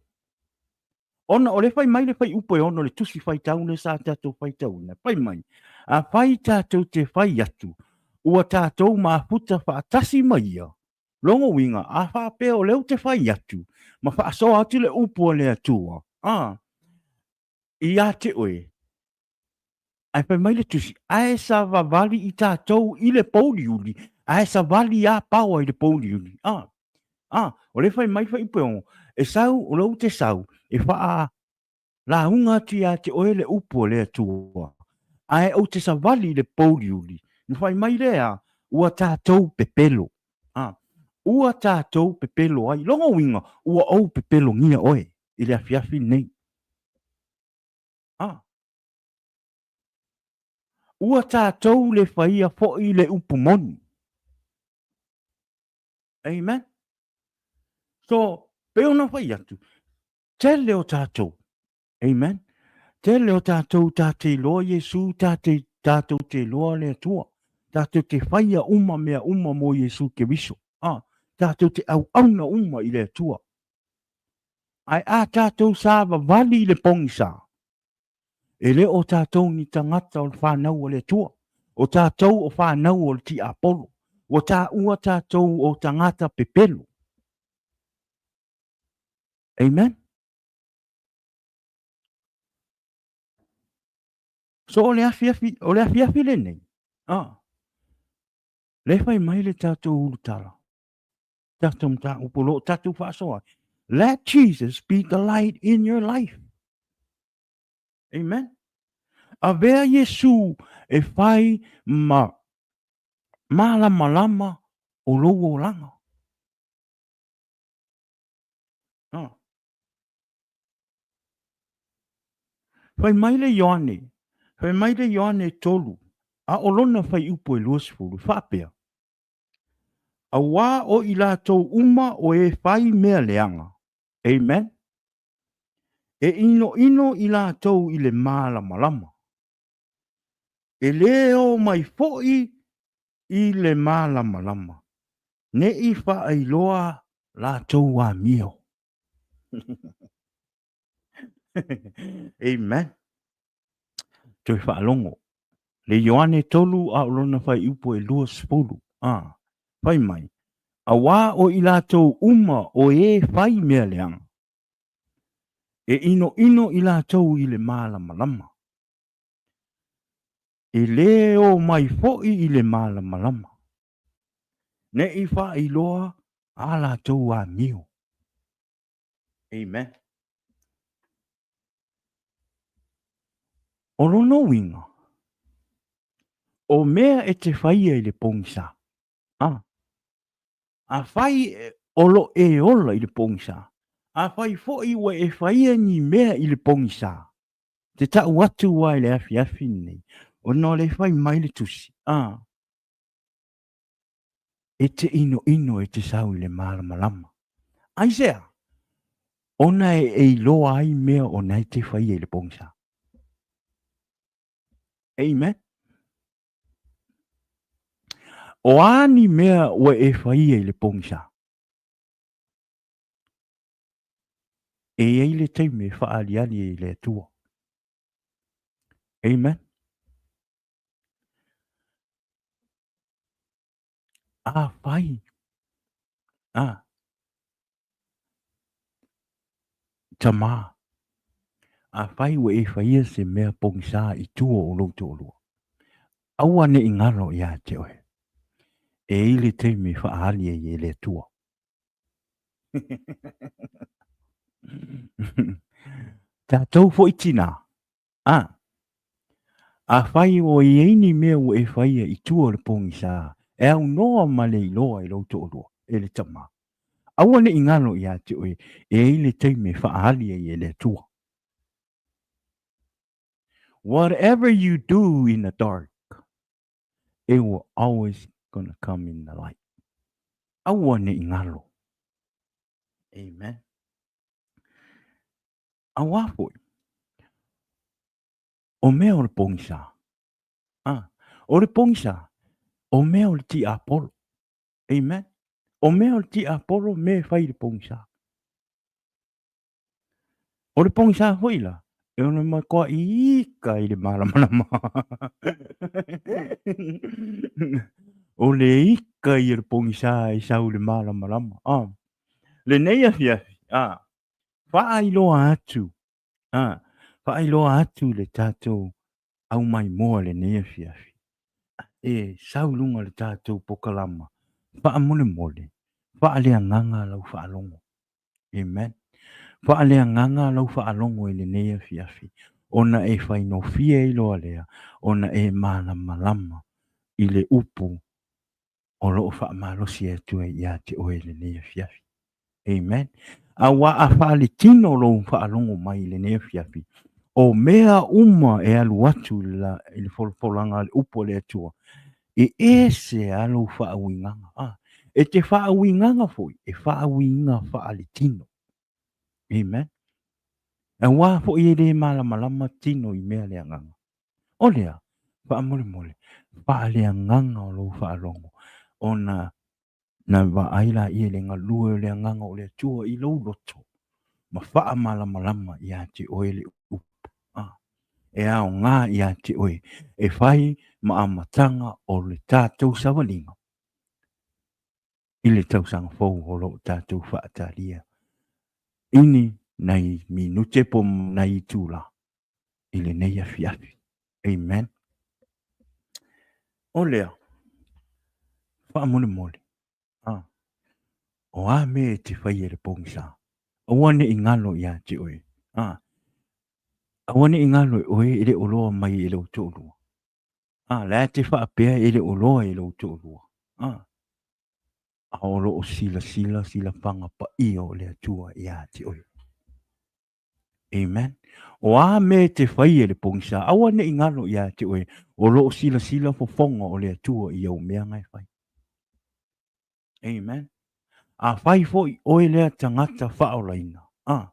Ona o le fai mai le fuaiupu e 6 o le tusi faitau lea sa tatou faitauina, fai mai, afai tatou te fai atu, ua tatou mafuta faatasi ma ia, lona uiga, a faapea o lea ou te fai atu, ma faasoa atu le upu a le Atua, a, ia te oe, Ae fai mai le tusi, ae savavali i tatou i le pouliuli, ae savali a paoa i le pouliuli. A, a, o le fai mai fuaiupu e 6, e sau, o lou te sau, e faa lauga atu ia te oe le upu a le Atua, ae ou te savali i le pouliuli. Na fai mai lea, ua tatou pepelo. A, ua tatou pepelo ai. Lona uiga, ua ou pepelogia oe i le afiafi lenei. A. Ua tatou le faia foi le upu moni. Amen. So, pei ona fai atu, tele o tatou. Amen. Tele o tatou ta te iloa Iesu, ta te, tatou te iloa le Atua. Tatou te faia uma mea uma mo Iesu Keriso. Ah, tatou te auauna uma i le Atua. Ae a tatou savavali i le pogisa, e le o tatou ni tagata o le fanau a le Atua, o tatou o fanau o le tiapolo, ua taua tatou o tagata pepelo. Amen. So o le afiafi, o le afiafi lenei, ah, le fai mai le tatou ulutala, tatou mataupu o lo o tatou faasoa ai. Let Jesus be the light in your life. Amen. Avea Iesu e fai ma malamalama o lou olaga. Ah. Fai mai le Ioane, fai mai le Ioane 3, a o lona fuaiupu e 20, faapea, Auā o i latou uma o e fai mea leaga. Amen. E inoino i latou i le malamalama. E lē o mai foi i le malamalama, ne i faailoa latou amio. Amen. Toe faalogo. Le Ioane 3 a o lona fuaiupu e 20. Ah. Fai mai, Auā o i latou uma o e fai mea leaga, e ʻinoʻino i latou i le malamalama, e lē o mai foi i le malamalama, ne i faailoa a latou amio. Amen. O lona uiga, o mea e te faia i le pogisa, a, afai o lo e ola i le pogisa, afai foi ua e faia ni mea i le pogisa, te tau atu ai i le afiafi lenei, ona o le fai mai le tusi, a, e te inoino e te sau i le malamalama. Aisea? Ona e iloa ai mea o na e te faia i le pogisa. Amen. O a ni mea ua e faia i le pogisa? E i ai le taimi e faaaliali ai i le Atua. Amen. Afai, a, tamā, afai ua e faia se mea pogisā i tua o lou toalua, aua ne i galo iā te oe, e i le taimi e faaali ai e le Atua. Tatou foi tinā, A, afai ua i ai ni mea ua e faia i tua o le pogisa, e aunoa ma le iloa i lou toalua, e le tama. Aua ne i galo ia te oe, e i ai le taimi e faaali ai e le Atua. Whatever you do in the dark, it will always gonna come in the light. Aua ne i galo. Amen. Auā foi, o mea o le pogisa, a, o le pogisa, o mea o le tiapolo. Amen. O mea o le tiapolo, mea e fai i le pogisa. O le pogisa foi la, e ona matua ika i le malamalama. O le ika ia le pogisa e sau i le malamalama. Ah. Lenei afiafi, ah, faailoa atu, a, faailoa atu le tatou aumaimoa lenei afiafi. E sau i luga o le tatou pokalama, faamolemole, faaleagaga lau faalogo. Amen. Faaleagaga lau faalogo i lenei afiafi, ona e faigofie ai loa lea, ona e malamalama i le upu o lo o faamalosi atu ai ia te oe i lenei afiafi. Amen. Aua a faaletino lou faalogo mai i lenei afiafi, o mea uma e alu atu i le folafolaga a le upu a le Atua, e ese a lou faauigaga. Ah, e te faauigaga foi, e faauiga faaletino. Amen. Aua foi e le malamalama tino i mea le agaga. O lea, faamolemole, faaleagaga o lou faalogo, ona na vaai laia i le galue o le Agaga o le Atua i lou loto, ma faamalamalama ia te oe le upu, a, e aoga ia te oe e fai ma amataga o le tatou savaliga i le tausaga fou o lo o tatou faatalia i ni nai minute po o nai itula i lenei afiafi. Amen. O lea, faamolemole, a, o a mea e te faia i le pogisa, aua ne i galo ia te oe, a, aua ne i galo e oe e le o loa mai e lou toalua. A, la e te faapea e le o loa e lou toalua. A, a o lo o silasila silafaga paia o le Atua ia te oe. Amen. O a mea e te faia i le pogisa, aua ne i galo ia te oe, o lo o silasila fofoga o le Atua i au mea na e fai. Amen. Afai foi oe lea tagata faaolaina, a,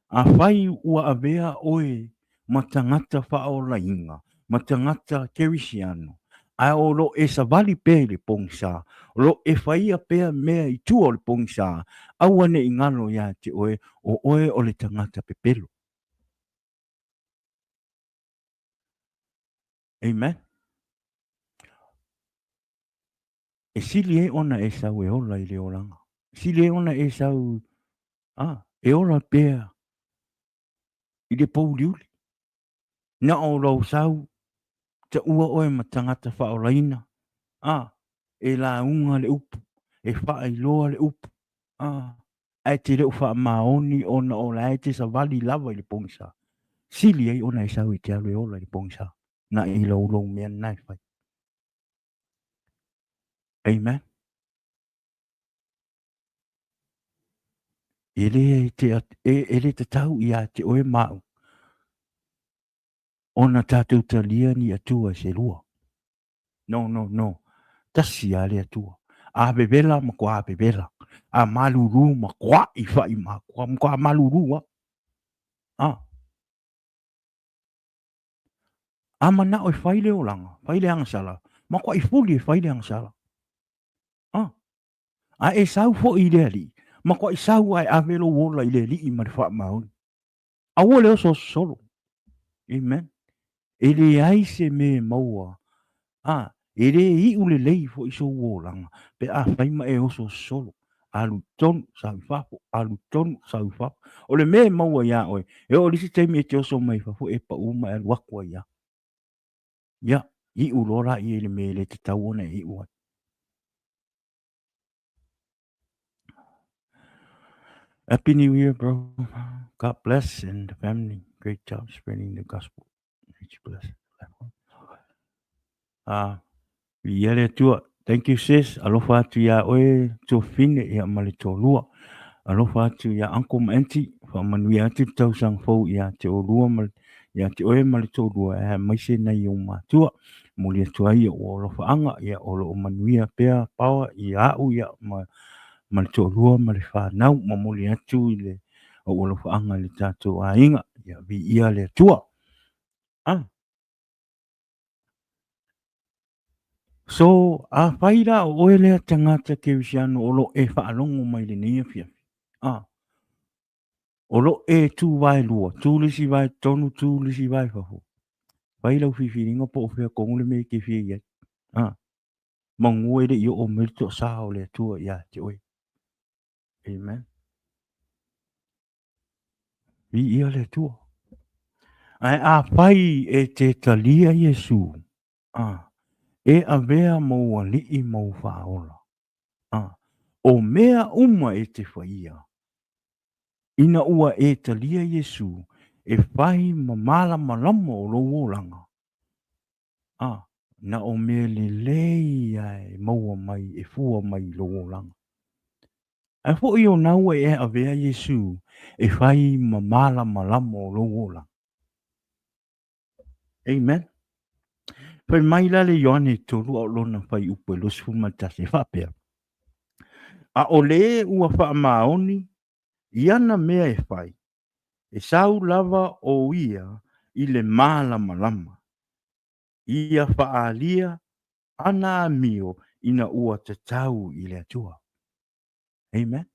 afai ua avea oe ma tagata faaolaina, ma tagata kerisiano, ae o lo e savali pea i le pogisa, o lo e faia pea mea i tua o le pogisa, aua ne i galo ia te oe, o oe o le tagata pepelo. Amen. E sili ai ona e sau e ola i le olaga. E sili ai ona e sau, a, e ola pea i le pouliuli. Na o lou sau, taua oe ma tagata faaolaina, a, e lauga le upu, e faailoa le upu, a, ae te le o faamaoni ona o la e te savali lava i le pogisa. Sili ai ona e sau e te alu e ola i le pogisa, na i lou lou mea lena e fai. Amen. E le, te, e, e le tatau ia te oe ma au ona tatou talia ni Atua e se lua. No, no, no. Tasi a le Atua. A vevela matua vevela. A malulu matua i whai matua. Matua malulu a. A. A manao e fai le olaga, fai le agasala, matuai fuli e fai le agasala. A, a e sau foi i le Alii, matuai sau a e ave lou ola i le Alii ma le faamaoni. Aua le oso oso solo. Amen. E leai se mea e maua. A, e le iu lelei foi sou olaga pe afai ma e oso oso solo. Alu i totonu, sau i fafo, alu i totonu, sau i fafo. O le mea e maua iā oe, e oo i le isi taimi e te oso mai fafo e pau ma e alu atu ai lava. Ia, iu loa laia i le mea e le tatau ona e iu ai. Happy New Year, bro. God bless and the family. Great job spreading the gospel. Richie bless. Ah, Viia le Atua. Thank you sis. Alofa atu iā oe tuafafine ia ma le toalua. Alofa atu iā uncle ma auntie. Faamanuia atu le tausaga fou iā te olua ma iā te oe ma le toalua aemaise nai ou matua. Momoli atu ai ou alofaaga ia o lo o manuia pea Power ia au ia ma ma le toalua ma le fanau. Momoli atu i le ou alofaaga i le tatou aiga. Ia viia le Atua. Ah. So, afai la o oe lea tagata kerisiano o lo o e faalogo mai lenei afiafi, a, o lo o e tu vaelua, tu le isi vae totonu, tu le isi vae fafo, fai lau filifiliga po o fea tonu le mea e te fia i ai, a, manu e le i oo mai le toasa o le Atua ia te oe. Amen. Viia le Atua. Ae afai e te talia Iesu, a, e avea ma ou alii ma ou faaola, a, o mea uma e te faia, ina ua e talia Iesu e fai ma malamalama o lou olaga, a, na o mea lelei a e maua mai e fua mai i lou olaga. Ae foi o na ua e avea Iesu e fai ma malamalama o lou olaga. Amen. Fai mai la le Ioane 3 a o lona fuaiupu e 21 e faapea, A o le ua faamaoni i ana mea e fai, e sau lava o ia i le malamalama, ia faaalia ana amio ina ua tatau i le Atua. Amen.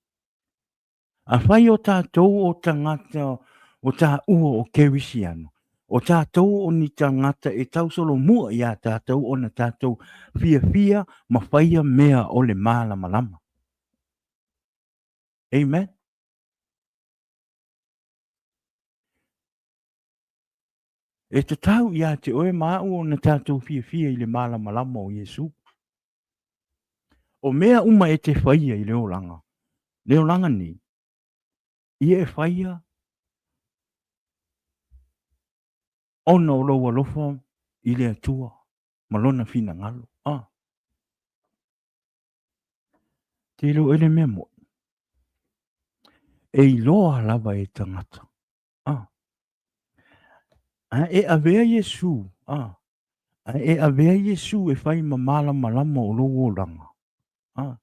Afai o tatou o tagata o taua o Kerisiano, o tatou o ni tagata e tausolomua iā tatou ona tatou fiafia ma faia mea o le malamalama. Amen. E tatau iā te oe ma au ona tatou fiafia i le malamalama o Iesu. O mea uma e te faia i le olaga, le olaga nei, ia e faia ona o lou alofa i le Atua ma lona finagalo. Ah. Te iloa oe le mea moni. E iloa lava e tagata. Ah. A e avea Iesu, ah. A e avea Iesu e fai ma malamalama o lou olaga. Ah.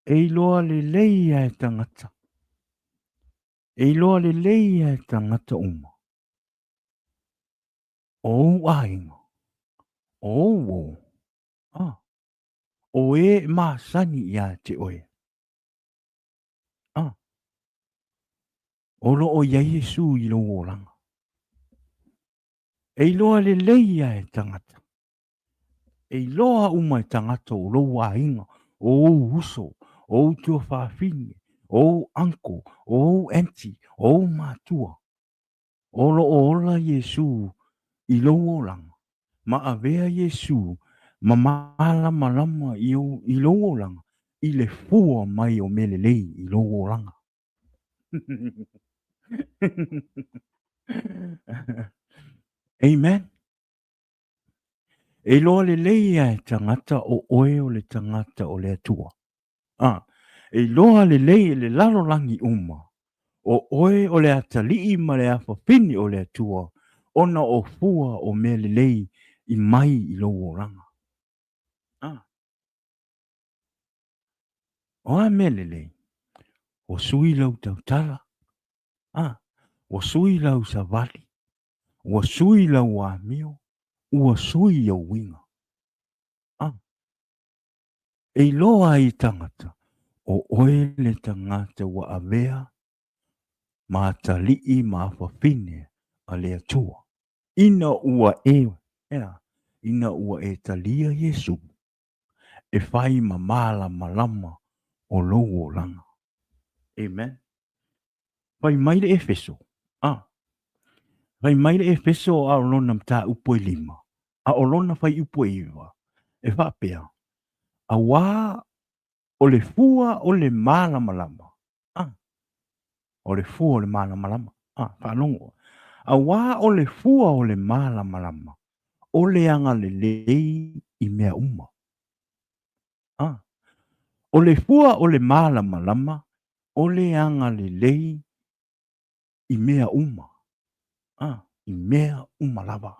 E iloa lelei a e tagata. E iloa lelei a e tagata uma. O ou aiga, o ou uo, ah. O e masani iā te oe. Ah. O lo o i ai Iesu i lou olaga. E iloa lelei ia e tagata. E iloa uma e tagata o lou aiga, o ou uso, o ou tuafafine, o ou uncle, o ou aunty, o ou matua. O lo o ola Iesū i lou olaga, ma avea Iesū ma mālamalama i, ou, i lou olaga i le fua mai o mea lelei i lou olaga. Amen. E iloa lelei lava e tagata o oe o le tagata o le Atua. A, e iloa lelei e le lalolagi uma, o oe o le atalii ma le afafine o le Atua, ona o fua o mea lelei i mai i lou olaga. A, o a mea lelei? Ua sui lau tautala, a, ua sui lau savali, ua sui lau amio, ua sui ou uiga. A, e iloa ai i tagata, o oe le tagata ua avea ma atalii ma afafine a le Atua. Ina ua e, ea, ina ua e talia Iesu, e fai ma malamalama o lou olaga. Amen. Fai mai le Efeso, a. Fai mai le Efeso a o lona mataupu e lima, a o lona fuaiupu e iva, e faapea, Auā o le fua o le malamalama, a, o le fua o le malamalama, a, faalogo, auā o le fua o le malamalama, o le agalelei i mea uma. A, o le fua o le malamalama, o le agalelei i mea uma, a, i mea uma lava.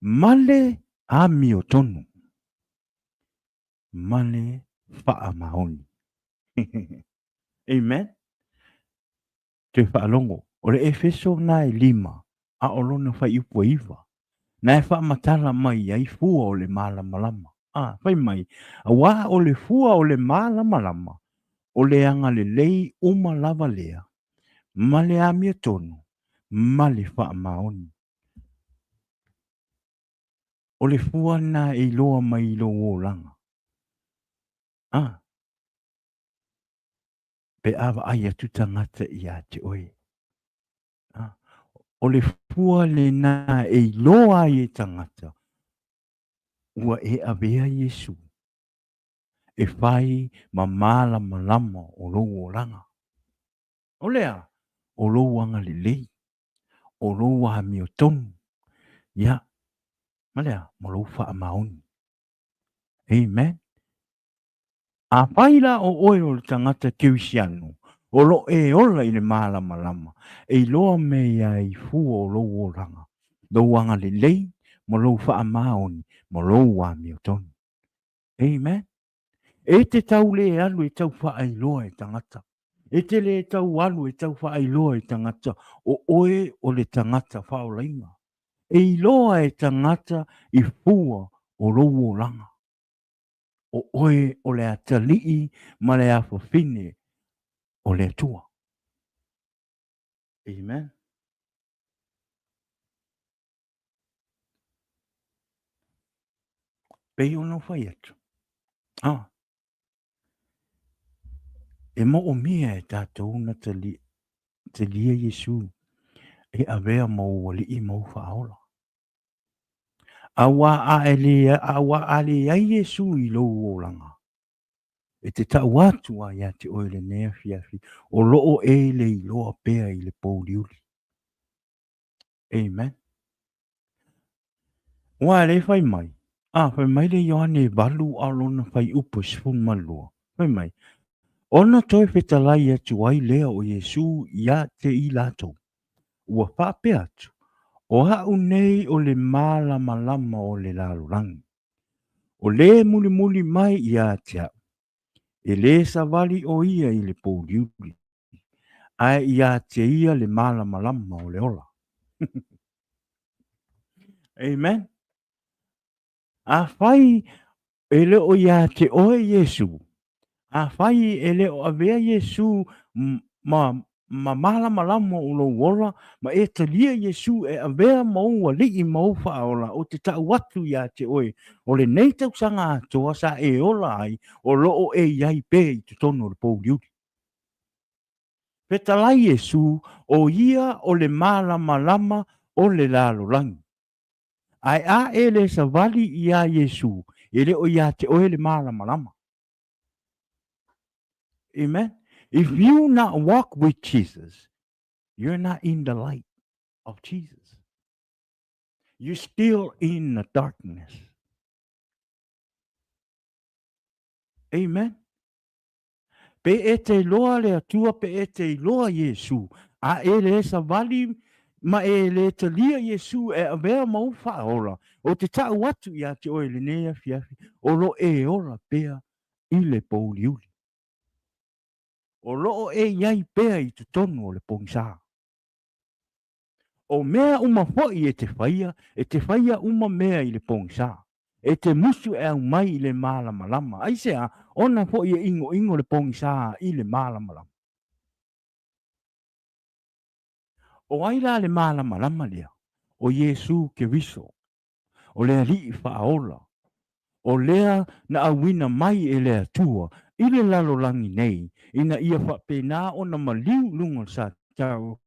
Ma le amiotonu, ma le faamaoni. Amen. Toe faalogo, o le Efeso na e lima, a o lona fuaiupu e iva, na e faamatala mai ai fua o le malamalama. A, fai mai, auā o le fua o le malamalama, o le agalelei uma lava lea, ma le amiotonu, ma le faamaoni. O le fua lena e iloa mai i lou olaga. A, pe a vaai atu tagata ia te oe. A, o le fua lena e iloa ai e tagata, ua e avea Iesu e fai ma malamalama o lou olaga. O le a? O lou agalelei, o lou amiotonu, ia, ma le a? Ma lou faamaoni. Amen. Afai la o oe o le tagata Kerisiano, o lo o e ola i le malamalama, e iloa mai ai fua o lou olaga, lou agalelei ma lou faamaoni ma lou amiotonu. Amen. E te tau le alu e tau faailoa e tagata. E te le tau alu e tau faailoa e tagata, o oe o le tagata faaolaina. E iloa e tagata i fua o lou olaga. O oe o le atalii ma le afafine o le Atua. Amen. Pei ona ou fai atu, ah, e moomia e tatou na talia, talia Iesu e avea ma ou alii ma ou faaola. Auā a e le, auā a leai Iesu i lou olaga, e te tau atu a ia te oe lenei afiafi, o loo e le iloa pea i le pouliuli. Amen. Ua le fai mai, a fai mai le Ioane e valu a o lona fuaiupu e 12, fai mai, ona toe fetalai atu ai lea o Iesu ia te i latou, ua faapea atu, O a'u nei o le malamalama o le lalolagi. O le mulimuli mai ia te a'u, e lē savali ʻo ia i le pouliuli, ae ia te ia le malamalama o le ola. Amen. Afai e le o ia te oe Iesu, afai e le o avea Iesu ma ma malamalama o lou ola, ma e talia Iesu e avea ma ou alii ma ou faaola, ou te tau atu ia te oe, o lenei tausaga atoa sa e ola ai, o lo o e i ai pea i totonu o le pouliuli. Fetalai Iesu, o ia o le malamalama o le lalolagi. Ae a e le savali iā Iesu, e le o ia te oe le malamalama. Amen. If you not walk with Jesus, you're not in the light of Jesus. You're still in the darkness. Amen. Pe e te iloa le Atua, pe e te iloa Iesu, a e le savali ma e le talia Iesu e avea ma ou faaola, ou te tau atu ia te oe i lenei afiafi, o lo e ola pea i le pouliuli. O lo o e i ai pea i totonu o le pogisa. O mea uma foi e te faia, e te faia uma mea i le pogisa. E te musu e aumai i le malamalama. Aisea? Ona foi e inoino le pogisa i le malamalama. O ai la le malamalama lea? O Iesu Keriso. O le Alii Faaola, o lea na auina mai e le Atua i le lalolagi nei, ina ia faapena ona maliu i luga o le Satao,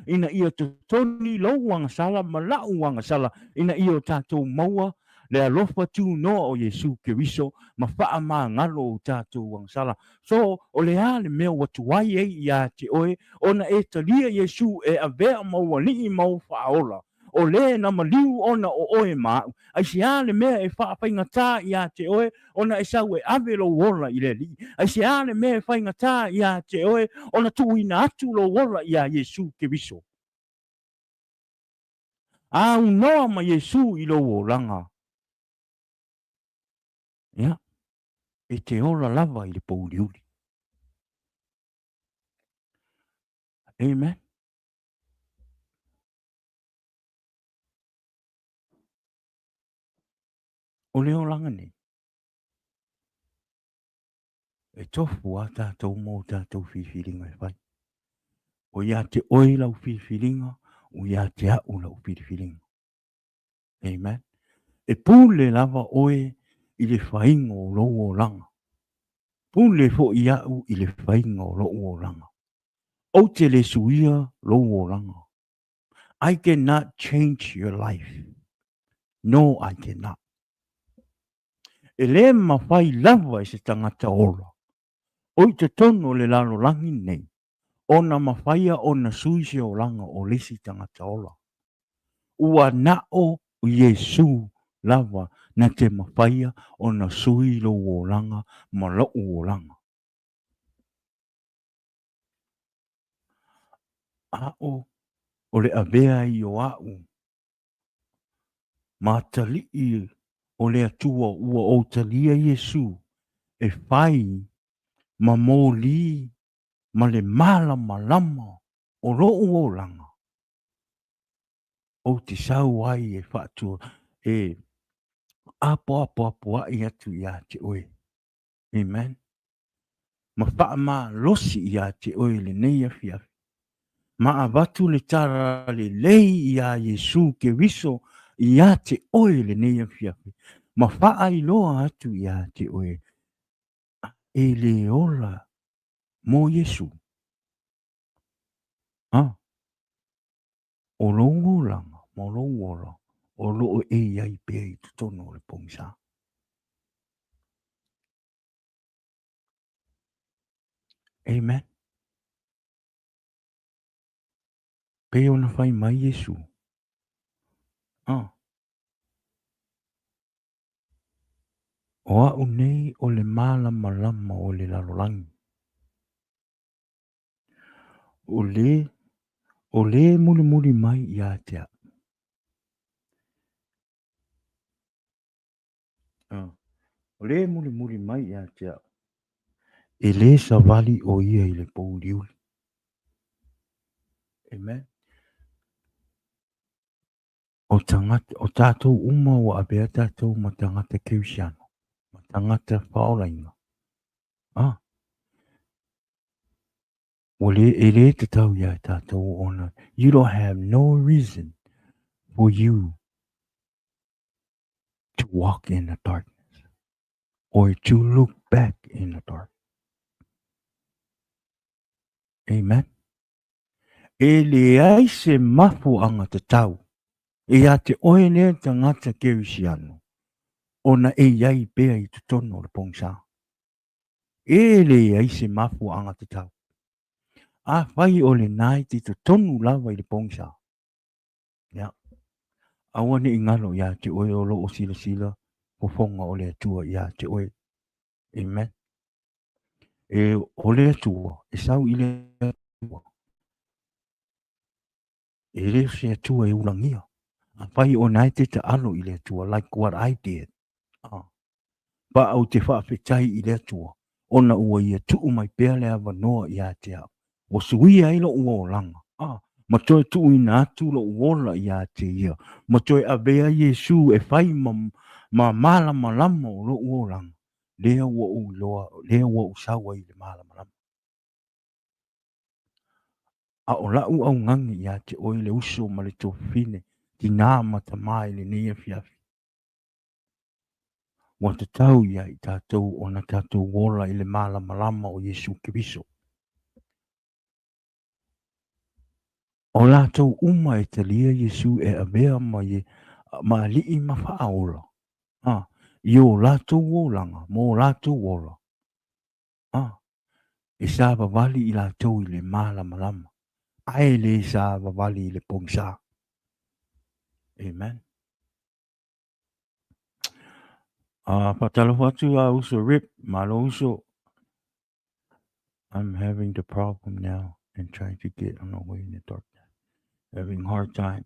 ina ia totoni lou agasala ma la'u agasala, ina ia o tatou maua le alofa tunoa o Iesu Keriso ma faamagalo o tatou agasala. So, o le a le mea ua tuai ai ia te oe ona e talia Iesu e avea ma ou Alii ma ou Faaola? O lē na maliu ona o oe ma a'u. Aisea le mea e faafaigata iā te oe ona e sau e ave lou ola i le Alii? Aisea le mea e faigata iā te oe ona tuuina atu lou ola iā Iesu Keriso? Aunoa ma Iesu i lou olaga, ia, e te ola lava i le pouliuli. Amen. O le olaga nei, e tofu a tātou mō tātou whiwhiringa e whai. O ia te oi lau whiwhiringa, o ia te au lau whiwhiringa. Amen. E pule lava oe i le whainga o lou olaga. Pule foi au i le whainga o lou olaga. Ou te le suia lou olaga. I cannot change your life. No, I cannot. E le mafai lava e se tagata ola, o i totonu o le lalolagi nei, ona mafaia ona sui se olaga o le isi tagata ola. Ua na o Iesu lava na te mafaia ona sui lou olaga ma lo'u olaga. Aʻo o le avea ai o aʻu ma atalii o le Atua ua ou talia Iesu e fai ma moli ma le malamalama o loʻu olaga, ou te sau ai e faatua e apoapoapoaʻi atu iā te oe. Amen. Ma faamalosi iā te oe i lenei afiafi. Ma avatu le tala lelei iā Iesu Keriso iā te oe i lenei afiafi. Ma faailoa atu iā te oe, a e le ola mo Iesu. A, o lou olaga ma lou ola o lo o e i ai pea i totonu o le pogisa. Amen. Pei ona fai mai Iesu. Ah. O a'u nei o le malamalama o le lalolagi. O le, o le mulimuli mai ia te a'u. Ah. O le mulimuli mai ia te a'u. E le savali o ia i le pouliuli. Amen. O tagata, o tātou uma ua avea tātou ma tagata Kerisiano, ma tagata faaolaina. Ah. Ua le, e le tatau iā tatou ona, you don't have no reason for you to walk in the darkness or to look back in the dark. Amen. E leai se mafuaaga tatau ia te oe lea tagata kerisiano ona e i ai pea i totonu o le pogisa. E leai se mafuaaga tatau. Afai o lena e te totonu lava i le pogisa, ia, aua ne i galo ia te oe o lo o silasila fofoga o le Atua ia te oe. Amen. E o le Atua, e sau i le Atua. E le o se Atua e ulagia. Afai o na e te taalo i le Atua, like what I did. Ah. Ba ou te faafetai i le Atua, ona ua ia tuu mai pea le avanoa ia te au. Ua suia ai lo'u olaga, a, ma toe tuuina atu lo'u ola ia te ia, ma toe avea Iesu e fai ma, ma malamalama o lo'u olaga, lea ua ou iloa, lea ua ou sau ai i le malamalama. A o la'u augani ia te oe le uso ma le tuafafine, tinā ma tamā i lenei afiafi. Ua tatau ia i tatou ona tatou ola i le malamalama o Iesu Keriso. O latou uma e talia Iesu e avea ma, ma alii ma faaola, a, i o latou olaga ma o latou ola, a, e savavali i latou i le malamalama, ae le savavali i le pogisa. Amen. Faatalofa atu a uso Rip, malo uso. I'm having the problem now and trying to get on the way in the dark. Having hard time.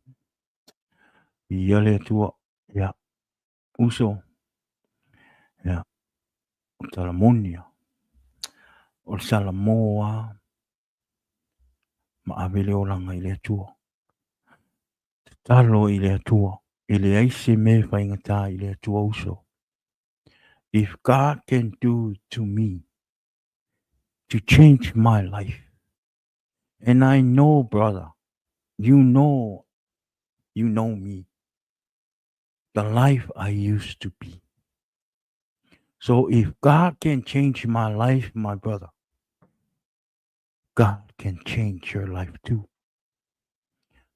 Ia le Atua. Ia. Uso. Ia. O Talamonia. O le Salamoa. Ma ave le olaga i le Atua. Tatalo i le Atua. E leai se mea e faigata i le Atua uso. If God can do to me to change my life, and I know, brother, you know, you know me, the life I used to be. So if God can change my life, my brother, God can change your life too.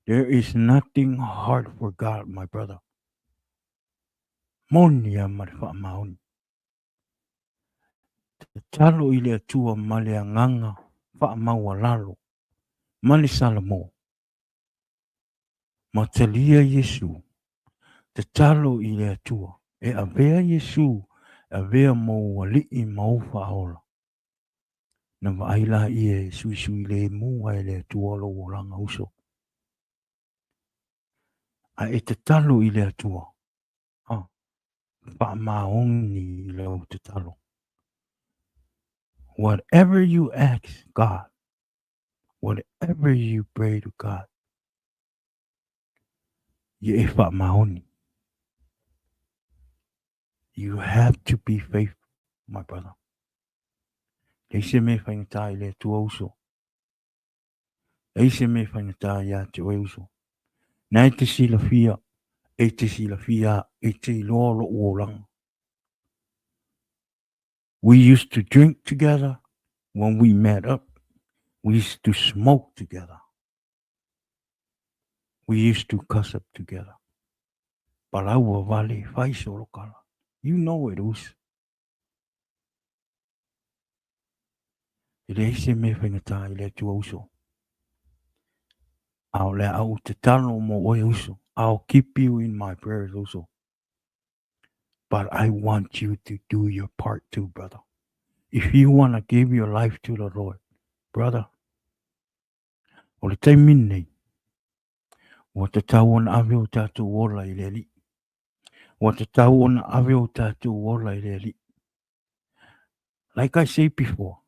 There is nothing hard for God, my brother. Moni a ma le faamaoni. Tatalo i le Atua ma le agaga faamaualalo ma le Salamo. Ma talia Iesu. Tatalo i le Atua e avea Iesu e avea ma ou alii ma ou faaola. Na vaai laia e suisui lemu ai le Atua lou olaga uso. A e tatalo i le Atua, a, faamaoni i lau tatalo. Whatever you ask God, whatever you pray to God, ia e faamaoni. You have to be faithful, my brother. Leai se mea e faigata i le Atua uso. Leai se mea e faigata ia te oe uso. Na e te silafia, e te silafia, e te iloa lo'u olaga. We used to drink together when we met up. We used to smoke together. We used to cuss up together. Palaua vale, fai solokala. You know it, uso. E leai se mea faigata i le Atua uso. A o le a ou tatalo mo oe uso. I'll keep you in my prayers uso. But I want you to do your part too, brother. If you want to give your life to the Lord, brother, o le taimi lenei, ua tatau ona ave o tatou ola i le Alii. Ua tatau ona ave o tatou ola i le Alii. Like I say before,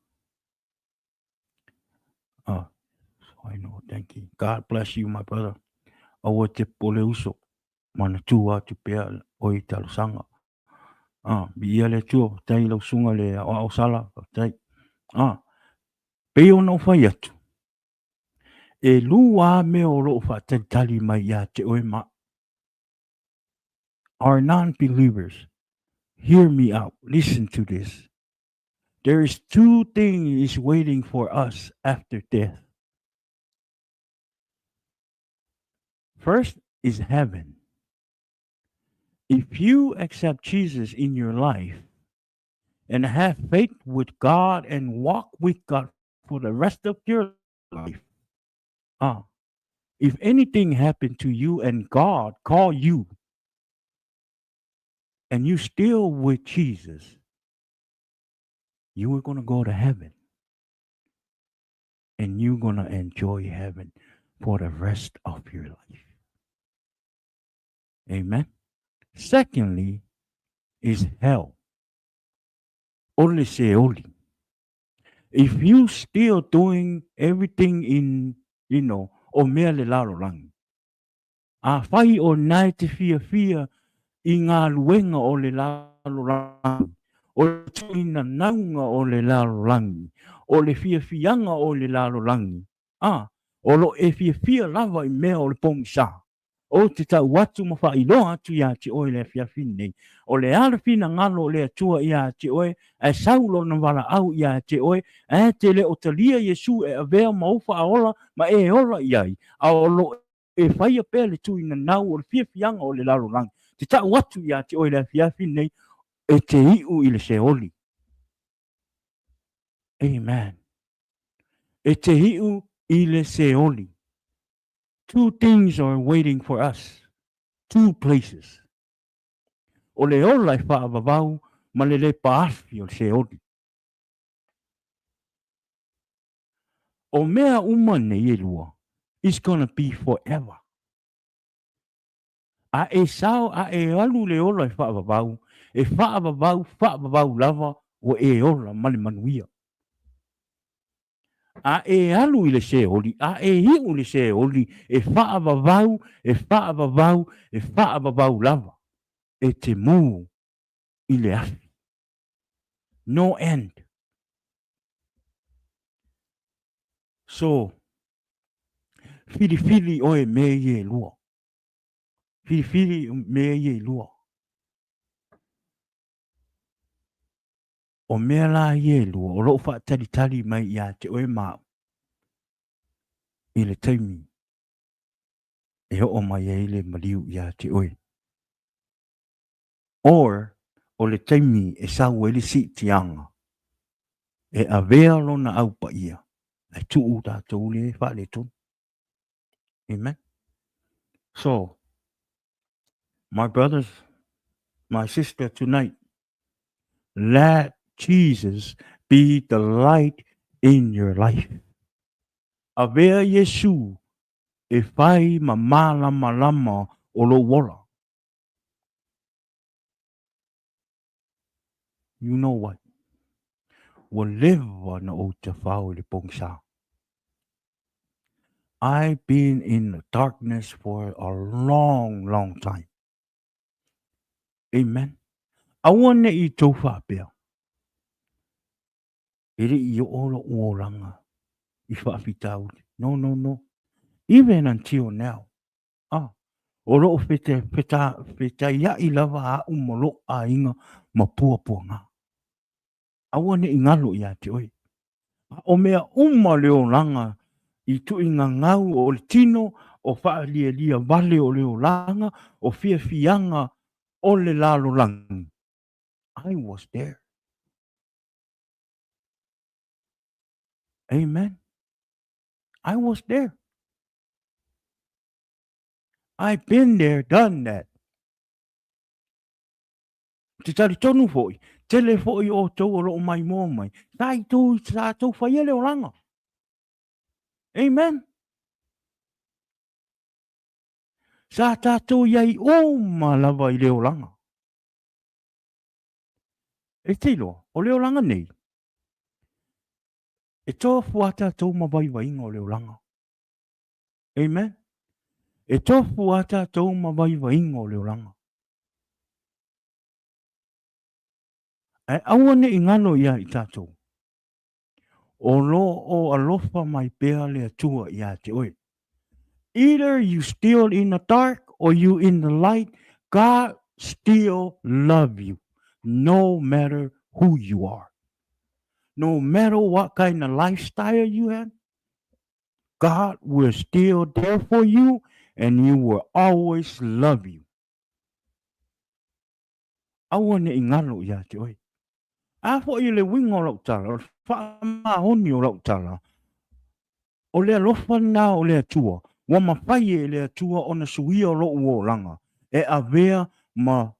oh, I know, thank you. God bless you, my brother. Aua te pole uso, manatua atu pea oe i talosaga. Ah, viia le Atua, faafetai i lau susuga le aoao sala, faafetai. Ah, pei ona ou fai atu. E lua a mea o loo faatalitali mai ia te oe ma Our non-believers, hear me out, listen to this. There is two things is waiting for us after death. First is heaven. If you accept Jesus in your life and have faith with God and walk with God for the rest of your life, if anything happened to you and God call you and you still with Jesus, you are going to go to heaven. And you're going to enjoy heaven for the rest of your life. Amen. Secondly is hell. O le Seoli. If you still doing everything in, you know, o mea le lalolagi, afai o nae te fiafia i ngā luenga o le lalolagi, o le tuinanauga o le lalolagi, o le fiafiaga o le lalolagi, a, o lo e fiafia lava i mea o le pogisa. Ou te tau atu ma faailoa atu iā te oe i le afiafi lenei, o le a le finagalo o le Atua iā te oe, ae sau lona valaau iā te oe, ae te le o talia Iesu e avea ma ou faaola ma e ola i ai, a o lo e faia pea le tuinanau o le fiafiaga o le lalolagi, te tau atu iā te oe i le afiafi lenei, e te iu i le Seoli. Amen. E te iu i le Seoli. Two things are waiting for us, two places. O le ola e faavavau ma le lepa afi o le Seoli. O mea uma nei e lua, it's gonna be forever. A e sao, a e alu le ola e faavavau, e faavavau, faavavau lava, ua e ola ma le manuia. A e alu i le Seoli, a e iu i le Seoli, e faavavau, e faavavau, e faavavau lava, e te mū i le afi. No end. So, filifili oe me ia e lua. Filifili me ia e lua. O mea la ia e lua, o loo faatalitali mai ia te oe ma au i le taimi e oo mai ai le maliu ia te oe. Or, o le taimi e sau ai le siitiaga, e avea lona au paia, ae tuu tatou le faaletonu. Amen. So, my brothers, my sister tonight, let Jesus be the light in your life. Avea Iesu e fai ma mālamalama o lou ola. You know what? Ua leva na ou tafao i le pogisa. I've been in the darkness for a long, long time. Amen. Aua ne i tou faapea. E le i oo lou olaga i faafitauli. No, no, no. Even until now. Ah, o loo fete, feta, fetaia'i lava a'u ma lo'u aiga ma puapuaga. Aua ne i galo iā te oe. A o mea uma le olaga i tuigagau o le tino, o faalialia vale o le olaga, o fiafiaga o le lalolagi. I was there. Amen. I was there. I've been there, done that. Te talitonu foi, tele foi o tou o loo maimoa mai, sa i tou, sa tou faia le olaga. Amen. Sa tātou i ai uma lava i le olaga. E te iloa, o le olaga nei, e tofu a tātou ma vaivaiga o le olaga. Amen. E tofu a tātou ma vaivaiga o le olaga. Ae aua ne i galo ia i tātou. O lo o alofa mai pea le Atua iā te oe. Either you still in the dark or you in the light, God still love you, no matter who you are. No matter what kind of lifestyle you have, God will still there for you and He will always love you. Aua ne i ngalo iā te oe. A foi le uiga o lau tala, o le faamaoni o lau tala, o le alofa lena o le Atua, ua mafai e le Atua ona suia lou olaga e avea ma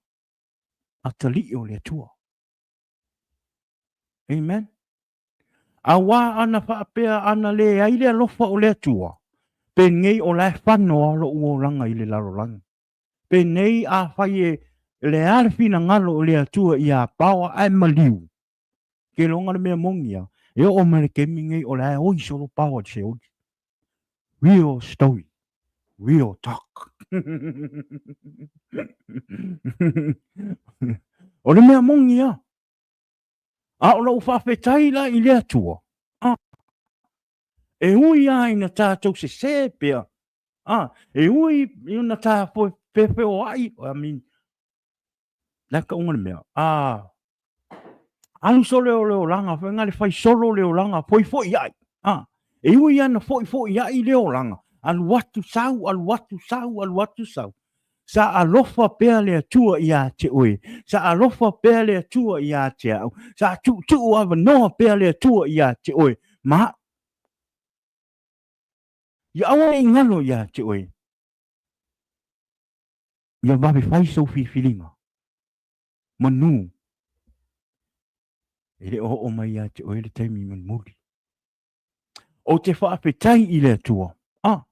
atalii o le Atua. Amen. Auā ana faapea ana leai le alofa o le Atua, penei o la e fano a lou olaga i le lalolagi. Penei afai e le a le finagalo o le Atua iā paoa ae maliu, ke loga le mea moni ia, e oo mai le taimi nei o la e oi solo paoa i le seoli. Real story. Real talk. O le mea moni ia. A o lou faafetai la i le Atua, a, e ui lava ina tatou sesē pea, a, e ui ina ta feofeoai, I mean, le a tauga le mea, a, alu solo le olaga, foi na le fai solo le olaga, foifoiai, a, e ui lava ina foifoiai le olaga, alu atu sau, alu atu sau, alu atu sau, Sa alofa pea le Atua iā te oe, sa alofa pea le Atua iā te a'u, sa tuutuu avanoa pea le Atua iā te oe ma a'u. Ia aua ne i ngalo iā te oe, ia vave fai sou filifiliga, manu e le o oo mai iā te oe le taimi mulimuli. Ou te faafetai i le Atua, a,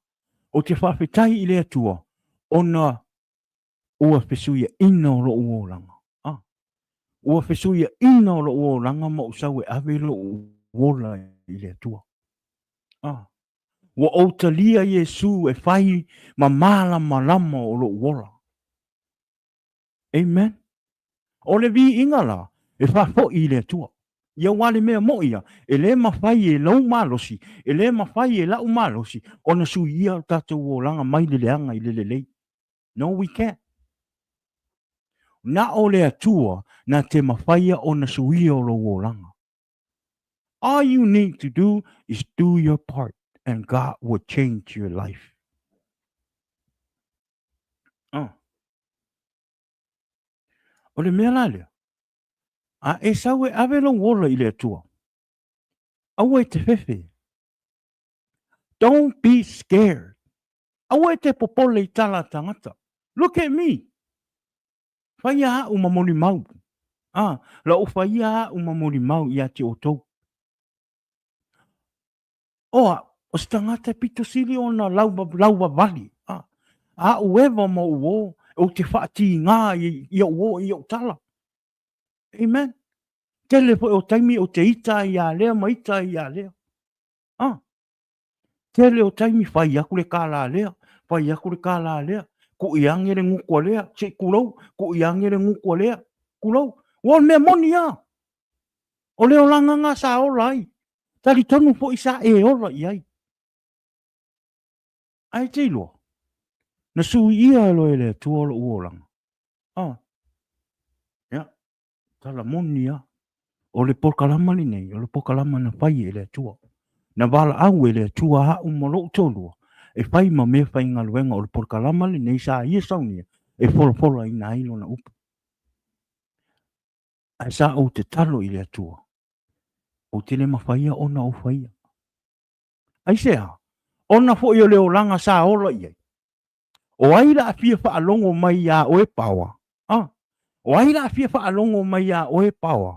ou te faafetai i le Atua, ona ua fesuiaina o lou olaga, a, ua fesuiaina o lou olaga ma ou sau e ave lou ola i le Atua. A, ua ou talia Iesu e fai ma malamalama o lou ola. Amen. O le viiga la, e faafoi i le Atua. Ia aua le mea moi ia, e le mafai e lou malosi, e le mafai e la'u malosi ona suia o tatou olaga mai le leaga i le lelei. No, we can't. Na o le Atua na te mafaia ona suia o lou olaga. All you need to do is do your part and God will change your life. Oh. O le mea la lea, a e sau e ave lou ola i le Atua, aua e te fefe. Don't be scared. Aua e te popole i tala a tangata. Look at me. Whaia a'u ma molimau. Ah, la'u whaia a'u ma molimau ia te outou. O a'u, o se tagata e pito sili ona lauwawali, a, a'u eva ma ou ō, ou te faatīgā i o'u ō i o'u tala. Amen. Tele foi o taimi ou te ita ai iā lea ma ita ai iā lea. A, tele o taimi fai aku le kālā lea, fai aku le kālā lea, kuʻi age le guku a lea, se i kulou, kuʻi age le guku a lea, kulou. Ua o le mea moni a. O le olaga gā sa ola ai. Talitonu foi sa e ola i ai. Ae te iloa, na suia loa e le Atua lou olaga. Ah, ia, tala moni a. O le polokalama lenei, o le polokalama na fai e le Atua. Na valaau e le Atua a'u ma lou toalua, e fai ma mea faigaluega o le polokalama lenei sa ia saunia e folafolaina ai lona upu. Ae sa ou tatalo i le Atua, ou te le mafaia ona ou faia. Aisea? Ona foi o le olaga sa ola i ai. O ai la a fia faalogo mai iā oe paoa? A, o ai la a fia faalogo mai iā oe paoa?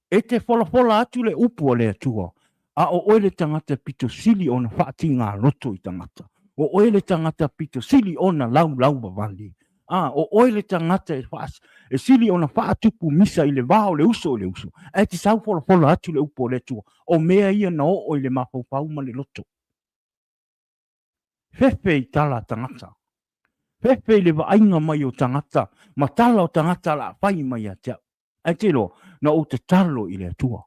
E te folafola atu le upu a le Atua, a o oe le tagata pito sili ona faatigā loto i tagata. O oe le tagata pito sili ona laulau vavale. A, o oe le tagata e, faa, e sili ona faatupu misa i le va o le uso i le uso, ae te sau folafola atu le upu o le Atua, o mea ia na oo i le mafaufau ma le loto. Fefe i tala a tagata. Fefe i le vaaiga mai o tagata, ma tala o tagata la fai mai ia te au. Ae te iloa, na ou tatalo i le Atua.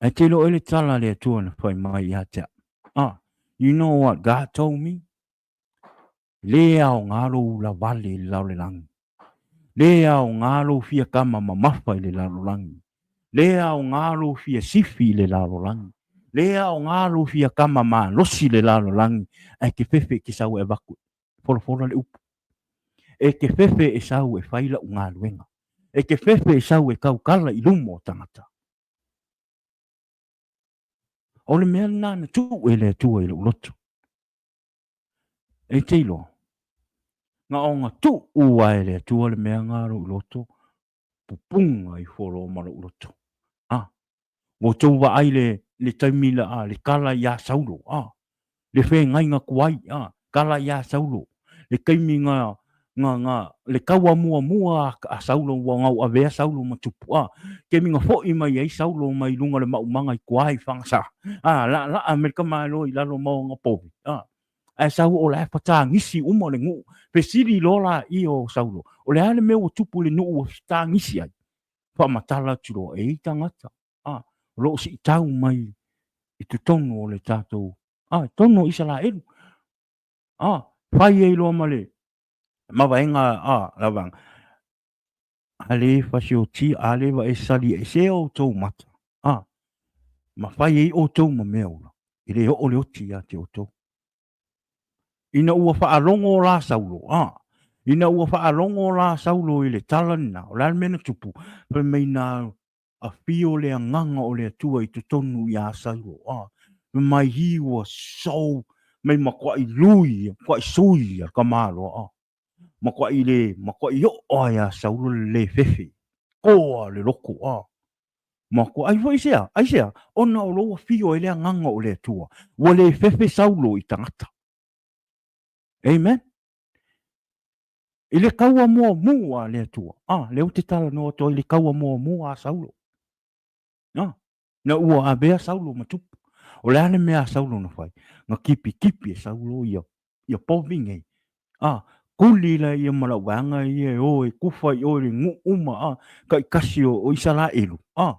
Ae te iloa oe le tala a le Atua na fai mai ia te au. Ah, you know what God told me? Le aoga lou ula vale i le lalolagi. Le aoga lou fia kama mamafa i le lalolagi. Le aoga lou fia sifi i le lalolagi. Le aoga lou fia kama malosi i le lalolagi, ae te fefe e te sau e avatu e folafola le upu. E te fefe e sau e fai lau galuega. E te fefe e sau e tautala i luma o tagata. O le mea lena na tuu e le Atua i lou loto. E te iloa, na ona tuu lava e le Atua le mea na lou loto, pupuga ifo loa ma lou loto. A, ua outou vaai le, le taimi la, a, le tala iā Saulo, a, le feagaiga tuai, a, tala iā Saulo, le taimi na, na, na, le taua muamua a, a Saulo ua gauavea Saulo ma tupu, a, taimi na fo'i mai ai Saulo mai luga o le maumaga i tua i Fagasa, a, laalaa mai le tamaloa i lalo ma ona povi, a, ae sau o la e fatagisi uma le nuu. Fesili loa laia o Saulo, o le a le mea ua tupu i le nuu ua fetagisi ai? Faamatala atu loa, e i ai tagata, a, o lo o siitau mai i totonu o le tatou, a, totonu o Isaraelu, a, fai ai loa ma le mavaega, a, lavaga, a le fasiotia, a le va e sali esea outou mata, a, ma fai ai outou ma mea ula, e le oo le oti ia te outou. Ina ua faalogo la Saulo, a, ina ua faalogo la Saulo i le tala lena, o le a le mea na tupu? Fai mai na afio le agaga o le Atua i totonu iā Saulo, a, fai mai he was so, mai matuai lui, matuai sui ia le tamaloa, a. Matuai le, matuai oo lava iā Saulo le le fefe, toa le loto, a. Matuai foi aisea? Aisea? Ona o lou afio ai le agaga o le Atua, ua le fefe Saulo i tagata. Amen. I le taua muamua a le Atua, a, lea ou te talanoa atu ai i le taua muamua a Saulo. A, na ua avea Saulo ma tupu. O le a le mea a Saulo na fai? Na kipitipi e Saulo ia ia povi nei. A, kuli la ia ma lau vaega ia e o e kufa i o i le nuu uma, a, taitasi o, o Isaraelu, a,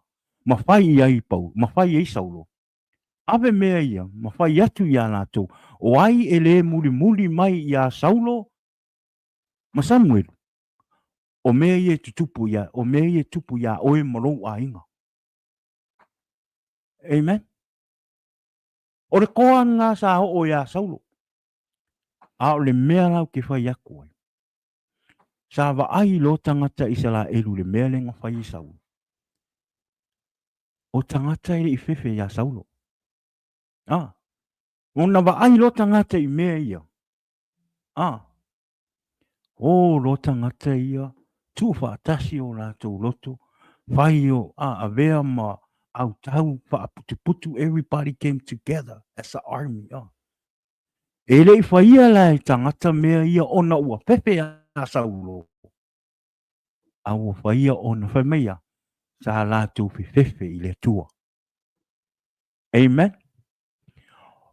ma fai i ai Paulo, ma fai ai Saulo. Ave mea ia, ma fai atu iā latou, o ai e le mulimuli mai iā Saulo ma Samuelu? O mea ia e tutupu ia, o mea ia e tupu iā oe ma lou aiga. Amen. O le toa lena sa oo iā Saulo. A o le mea la ou te fai atu ai, sa vaai loa tagata Isaraelu i le mea lea na fai e Saulo. O tagata e le i fefe iā Saulo. A, ona vaai loa tagata i mea ia. A, o loa tagata ia, tuufaatasi o latou loto, fai o, a, avea ma autau faaputuputu, everybody came together as a army. A. E le i faia la e tagata mea ia ona ua fefe a Saulo, a ua faia ona fai mai ia, sa latou fefefe i le Atua. Amen.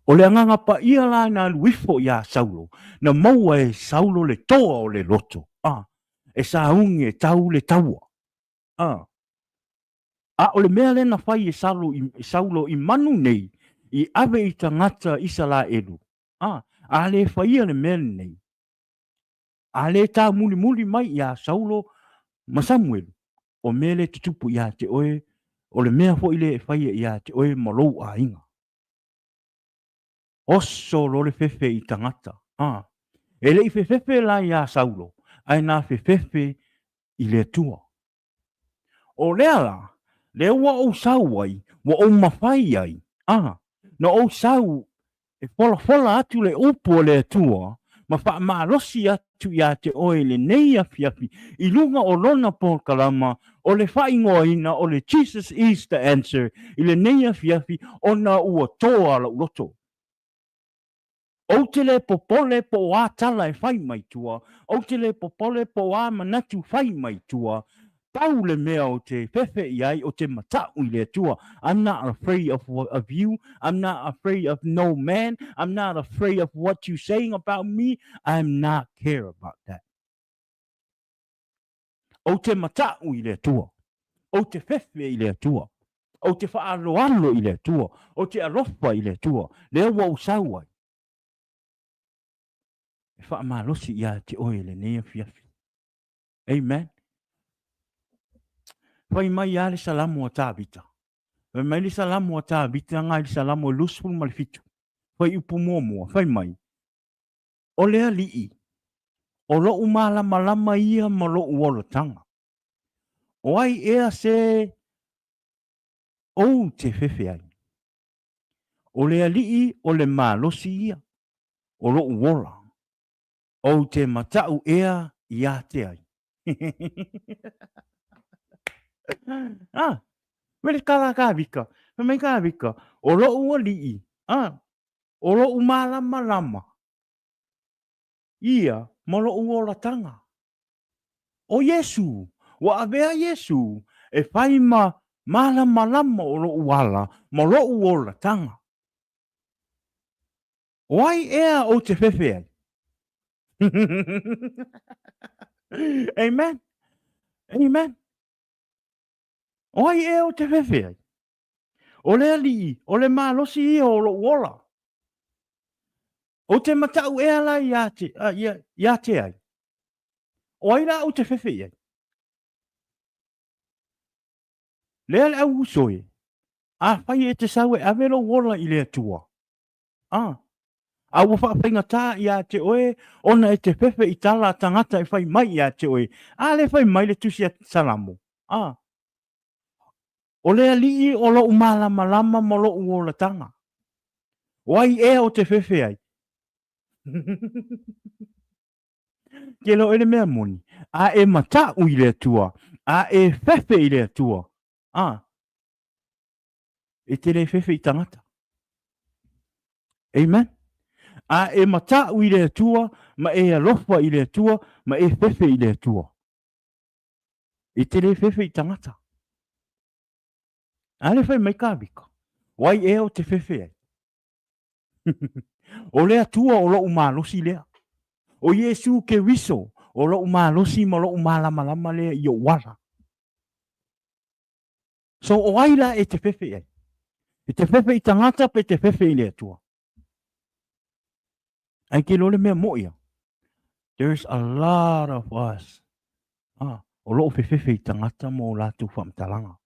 O le Agaga Paia la na alu ifo iā Saulo, na maua e Saulo le toa o le loto, a, e sauni e tau le taua. A, a o le mea lea na fai e Saulo i, Saulo i manu nei, i ave i tagata Isalaelu, a, a le faia le mea lenei, a le tāmulimuli mai iā Saulo ma Samuelu, o mea lea e tutupu iā te oe, o le mea foi lea e faia iā te oe ma lou aiga. Oso loa le fefe i tagata, a, e le i fefefe la iā Saulo, ae na fefefe i le Atua. O lea la, lea ua ou sau ai, ua ou mafai ai, a, na ou sau e folafola atu le upu a le Atua ma faamalosi atu iā te oe i lenei afiafi i luga o Lona polokalama o le faaigoaina o le Jesus is the Answer i lenei afiafi ona ua toa lou loto. Ou te le popole po o a tala e fai mai tua, ou te le popole po o a manatu fai mai tua, pau le mea ou te fefe i ai o te mataʻu i le Atua, I'm not afraid of of you, I'm not afraid of no man, I'm not afraid of what you saying about me, I'm not care about that. Ou te mataʻu i le Atua, ou te fefe i le Atua. Ou te faaaloalo i le Atua, ou te alofa i le Atua, lea ua ou sau ai e faamalosi ia te oe i lenei afiafi. Amen. Fai mai lava le Salamo a Tavita. Fai mai le Salamo a Tavita ngai le Salamo e 27, fuaiupu muamua, fai mai, O le Alii, o lo'u malamalama ia ma lo'u olataga. O ai ea se ou te fefe ai? O le Alii o le malosi ia o lo'u ola, ou te mata'u ea ia te ai? Ah, me le kala Tavita, fai mai Tavita, o lo'u Alii, ah, o lo'u malamalama ia ma lo'u olataga. O Iesu, ua avea Iesu e fai ma malamalama o lo'u ala ma lo'u olataga. O ai ea ou te fefe ai? Amen. Amen. O ai ea ou te fefe ai? O le Alii, o le malosi ia o lo'u ola. Ou te mata'u ea la ia te, a, ia, ia te ai? O ai la ou te fefe i ai? Lea le au uso e, afai e te sau e ave lou ola i le Atua, a, a ua faafaigata ia te oe ona e te fefe i tala a tagata e fai mai ia te oe, a le fai mai le tusi a Salamo, a, O le Alii o lo'u malamalama ma lo'u olataga. O ai ea o te fefe ai? Ke loe le mea moni, a e mata'u i le Atua, a e fefe i le Atua, a, e te le fefe i tagata. Amen. A e mata'u i le Atua, ma e alofa i le Atua, ma e fefe i le Atua. E te le fefe i tagata. A le fai mai Tavita, o ai ea o te fefe ai? O le Atua o lo'u malosi lea. O Iesu Keriso o lo'u malosi ma lo'u malamalama lea i o'u ala. So o ai la e te fefe i ai? E te fefe i tagata pe te fefe i le Atua? Ai ke lo le mea mo'i a. There's a lot of us ah, o loo fefefe i tagata mo latou faamatalaga.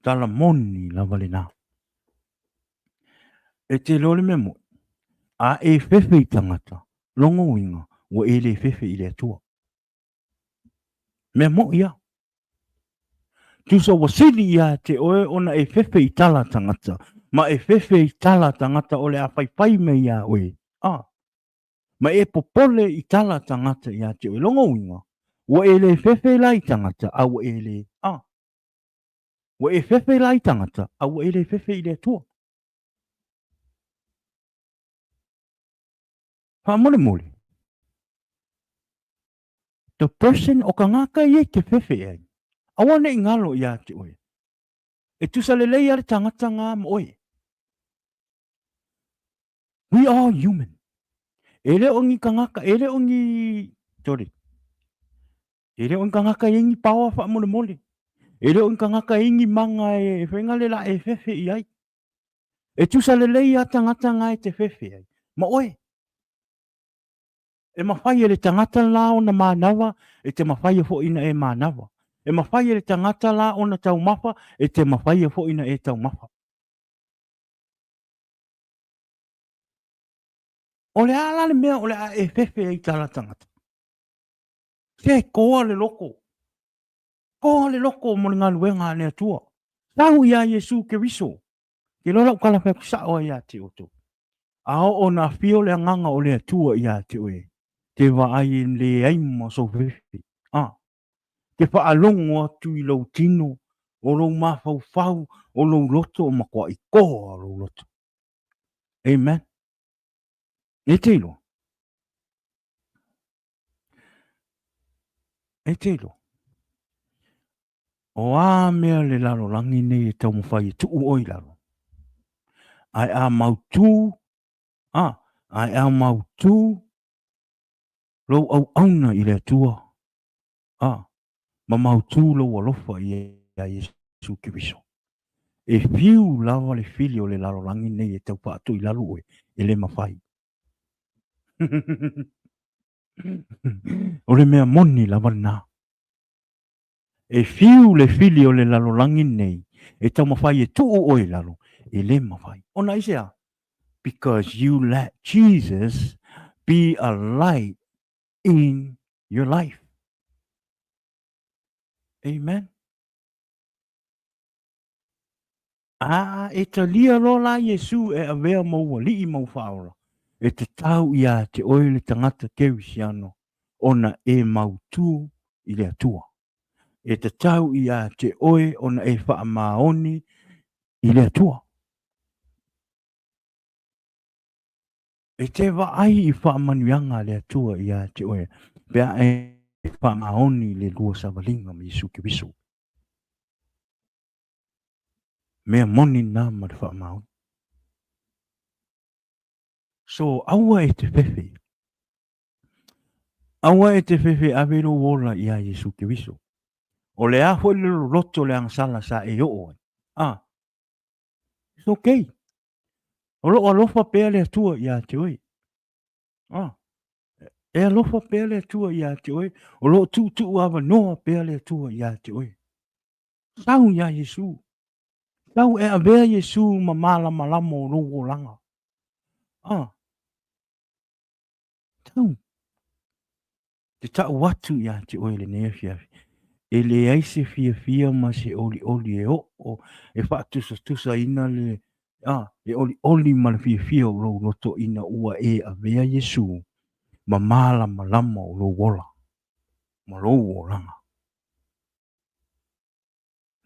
Tala moni lava lena. E te iloa le mea mo'i, a e fefe i tagata, longa uiga, ua e le fefe i le Atua. Mea mo'i a. Tusa ua sili ia te oe ona e fefe i tala tagata, ma e fefe i tala tagata o le a faifai mai iā oe. A. Ma e popole i tala tagata iā te oe. Longa uiga, ua e le fefe la i tagata, a ua e le, a. Ua e fefe la i tagata, a ua e le fefe i le Atua. Faamolemole, the person o kangaka ia i te fefe ai, aua ne i ngalo ia te oe. E tusa lelei a le tangata ngā ma oe. We are human. E le o ni kangaka, e le o ni, sorry, e le o ni kangaka e ni paoa faamolemole. E le o ni kangaka e ni manga e whainga le la e fefe i ai. E tusa lelei a tagata ngā e te fefe ai. Ma oe, e mawhai e le tagata la ona mānawa, e te mawhai e foʻi na e mānawa. E mawhai e le tagata la ona taumafa, e te mawhai e foʻi na e taumafa. O le a la le mea o le a e fefe ai tala tagata? Se koa le loko. Koa le loko mo le galuega a le Atua. Sau iā Iesu Keriso. Ke loa lau kala whai kusao ai ia te oto. A o o nā whio le anganga o le Atua ia te oe. Te wa ai e le ai ma so fefe. A. Te whaalongo atu i lou tino, o lou mawhauwhau, o lou loto, o makoa i koa o lou loto. Amen. E te iloa. E te iloa. O a mea le lalolagi nei e taumafai e tuu oe i lalo. Ae a mautū, a, ae a mautū lou auauna i le Atua, a, ma mautū lou alofa ia Iesu. Iesu Keriso. E fiu lava le fili o le lalolagi nei e tau faatuilalu oe, e le mafai. O le mea moni lava lena. E fiu le fili o le lalolagi nei e taumafai e tuu oe i lalo, e le mafai. Ona aisea? Because you let Jesus be a light in your life. Amen. A e talia loa la Iesu e avea mou alii ma ou faaola, e tatau ia te oe le tagata kerisiano ona e mautū i le Atua. E tatau ia te oe ona e faamaoni i le Atua. E te vaai i faamanuiaga a le Atua ia te oe pe a e faamaoni i le lua savaliga ma Iesu Keriso. Mea moni na ma le faamaoni. So, aua e te fefe. Aua e te fefe ave lou ola iā Iesu Keriso. O le a foi le loloto o le agasala sa e oo ai. Ah, it's okay. O loo alofa pea le Atua iā te oe. Ah, e alofa pea le Atua iā te oe. O loo tuutuu avanoa pea le Atua iā te oe. Sau iā Iesu. Sau e avea Iesu ma malamalama o lou olaga. Ah, sau. Te tau atu iā te oe lenei afiafi. E leai se fiafia ma se olioli e oo e faatusatusaina le, ah, le olioli ma le fiafia o lou loto ina ua e avea Iesu ma malamalama o lou ola ma lou olaga.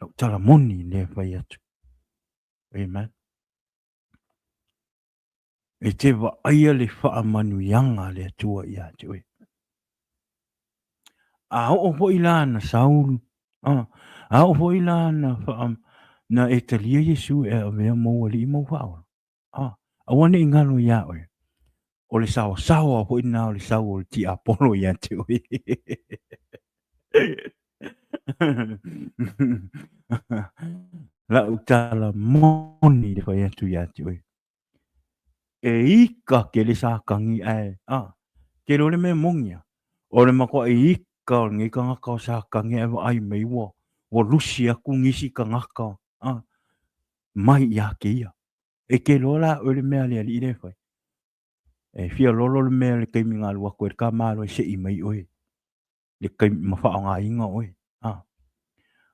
Lau tala moni lea fai atu. Amen. E te vaaia le faamanuiaga a le Atua ia te oe. A oo foi la na Saul, a, a oo foi la na, wha, na e talia Iesu e avea mou alii mou faaola. A, aua ne i galo iā oe, o le saosaoa foi lena o le sau o le tiapolo ia te oe. Lau tala moni le fai atu ia te oe. E ika ke le Satani ae, a, ke le o le mea moni a, o le matuai ika o lenei tagata o Satani ae vaai mai ua, ua lusi atu nisi tagata, a, mai ia te ia. E te iloa la oe le mea a le alii lea e fai. E fia lolo le mea le taimi na alu atu ai le tamaloa e sei mai oe le taimi ma faaaogaina oe. A,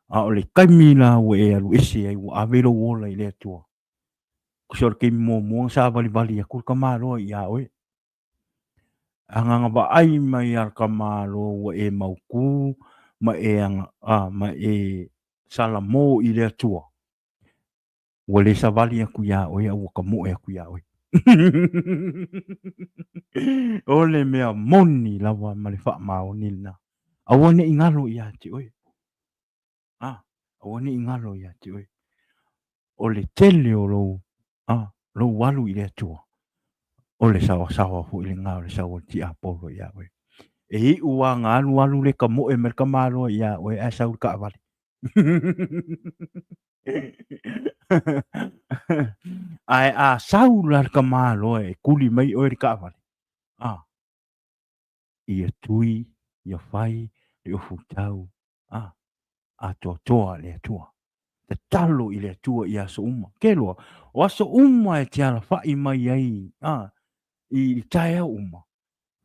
a o le taimi la ua e alu ese ai ua ave lou ola i le Atua. Kusa o le taimi muamua na savalivali atu le tamaloa ia oe. Agaga vaai mai a le tamaloa ua e mautū ma e, a, ma e salamo i le Atua. Ua le savali aku iā oe a ua kamoe aku iā oe. O le mea moni lava ma le faamaoni lena. Aua ne i galo ia te oe. Ah, aua ne i galo ia te oe. O le tele o lou, ah, lou alu i le Atua. O le saoasaoa foi lena o le sau o le tiapolo iā oe. E iu lava na alu alu le kamoe mai le tamaloa iā oe ae sau le taavale. Ae a sau la le tamaloa e kuli mai oe i le taavale, a, ia tui, ia fai le ofutau, a, atoatoa le Atua. Tatalo i le Atua i aso uma. Ke loa, o aso uma e te alafai mai ai, a, i taeao uma,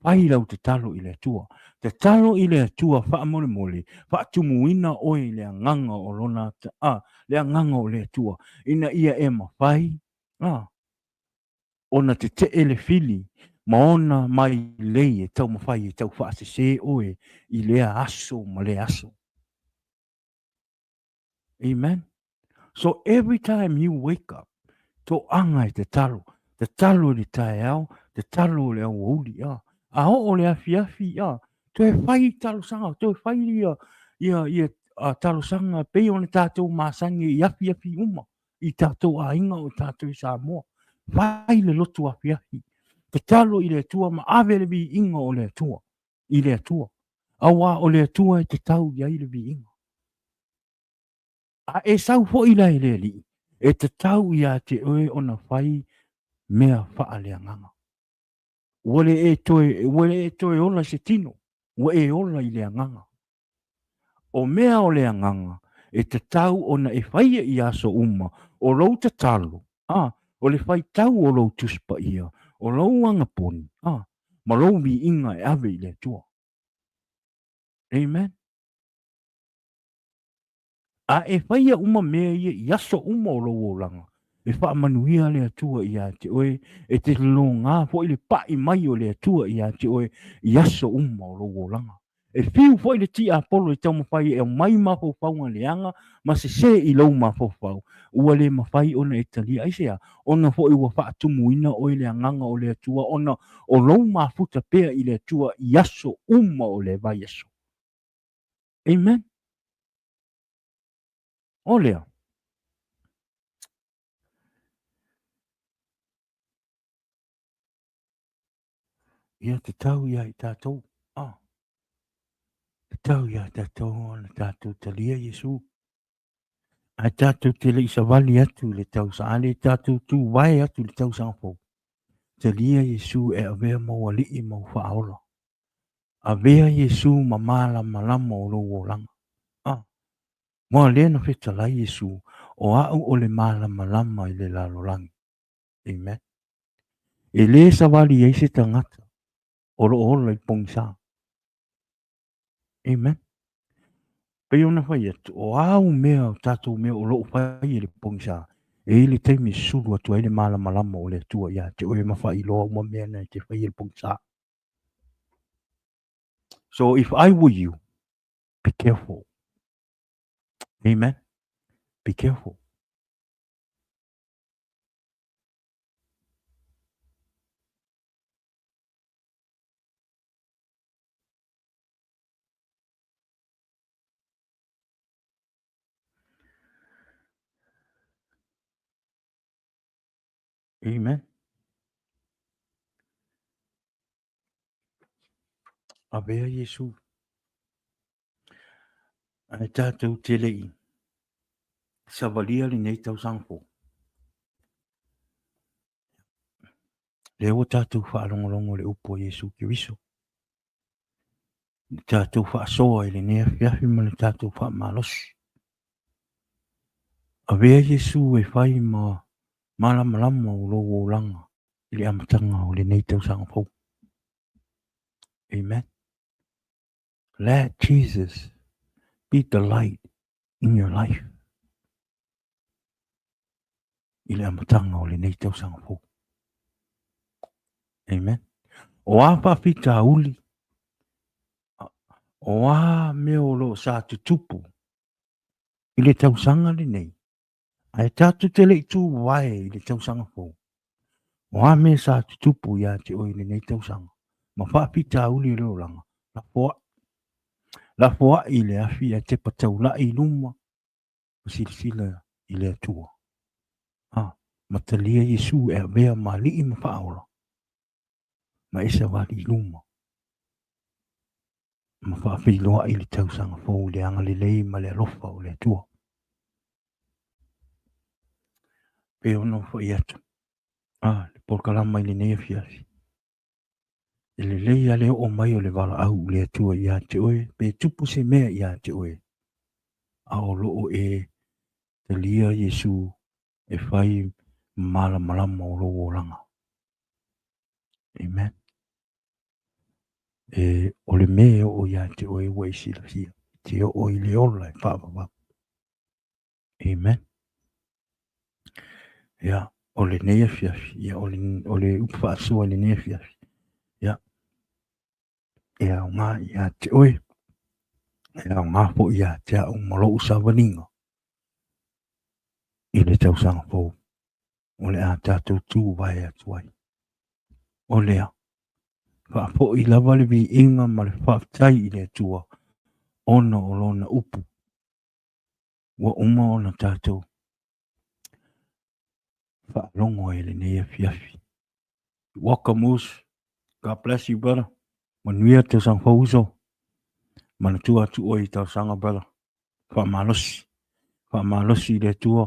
Fai lau tatalo i le Atua. Tatalo i le Atua faamolemole, faatumuina oe i le agaga o lona, a, le agaga o le Atua, ina ia e mafai, a, ona tetee le fili ma ona mailei e taumafai e taufaasese oe i lea aso ma lea aso. Amen. So every time you wake up, toaga e tatalo, tatalo i le taeao, tatalo i le aoauli, a, a oo le afiafi, a, toe fai talosaga, toe fai ia, ia, ia a, talosaga pei ona tatou masani i afiafi uma, i tatou aiga o tatou i Samoa. Fai le lotu afiafi, tatalo i le Atua ma ave le viiga o le Atua, i le Atua. Auā o le Atua e tatau i ai le viiga. A e sau foi la i le Alii, e tatau ia te oe ona fai mea faaleagaga. Ua le e toe, ua le e toe ola i se tino, ua e ola i le agaga. O mea o le agaga, e tatau ona e faia i aso uma, o lou tatalo, a, o le faitau o lou Tusi Paia, o lou agaponi, a, ma lou viiga e ave i le Atua. Amen. A e faia uma mea ia i aso uma o lou olaga, e faamanuia le Atua ia te oe, e te logā foi le pa'i mai o le Atua ia te oe i aso uma o lou olaga. E fiu foi le tiapolo e taumafai e aumai mafaufauga leaga ma sesē i lou mafaufau, ua le mafai ona e talia. Aisea? Ona foi ua faatumuina oe i le Agaga o le Atua ona o lou mafuta pea i le Atua i aso uma o le vaiaso. Amen. O lea. Ia tatau ia i tatou. Ah. Tatau ia tatou ona tatou talia Iesu. Ae tatou te le i savali atu i le tausaga, a le tatou tuvae atu i le tausaga fou. Talia Iesu e avea ma ou alii ma ou faaola. Avea Iesu ma malamalama o lou olaga. Ah, mua lea na fetalai Iesu, o au o le malamalama i le lalolagi. Amen. E le savali ai se tagata o lo o ola i le pogisa. Amen. Pei ona fai atu, o au mea, o tatou mea o lo o fai e le pogisa, e i le taimi e sulu atu ai le malamalama o le Atua ia te oe ma faailoa uma mea na e te fai e le pogisa. So if I were you, be careful. Amen. Be careful. Amen. Avea Iesu. Ae tatou te le i savalia lenei tausaga fou. Lea ua tatou faalogologo i le upu a Iesu Keriso. Le tatou faasoa i lenei afiafi ma le tatou faamalosi. Avea Iesu e fai ma malamalama o lou olaga i le amataga o lenei tausaga fou. Amen. Let Jesus be the light in your life i le amataga o lenei tausaga fou. Amen. O a faafitauli, o a mea o lo o sa tutupu i le tausaga lenei, Ae tatou te le i tuvae i le tausaga fou. O a mea sa tutupu ia te oe i lenei tausaga, ma faafitauli o le olaga, lafoai. Lafoai i le afi ae tepa taulai i luma ma silasila i le Atua. A, ma talia Iesu e avea ma alii ma faaola, ma e savali i luma, ma faafeiloai le tausaga fou i le agalelei ma le alofa o le Atua. Pei ona ou fai atu, a, le polokalama i lenei afiafi, e lelei lava le oo mai o le valaau i le Atua ia te oe, pe tupu se mea ia te oe, a o lo o e talia Iesu e fai malamalama o lou olaga. Amen. E, o le mea e oo ia te oe ua e silafia, te oo i le ola e faavavau. Amen. Ia, o lenei afiafi, ia, o le, o le upu faasoa i lenei afiafi, ia, e aoga ia te oe, e aoga foi ia te au ma lou savaliga i le tausaga fou o le a tatou tuvae atu ai. O lea, faafoi lava le viiga ma le faafetai i le Atua ona o lona upu ua uma ona tatou faalogo ai i lenei afiafi. Welcome, Moose. God bless you, brother. Manuia le tausaga fou uso. Manatua atu oe i talosaga, brother. Faamalosi. Faamalosi i le Atua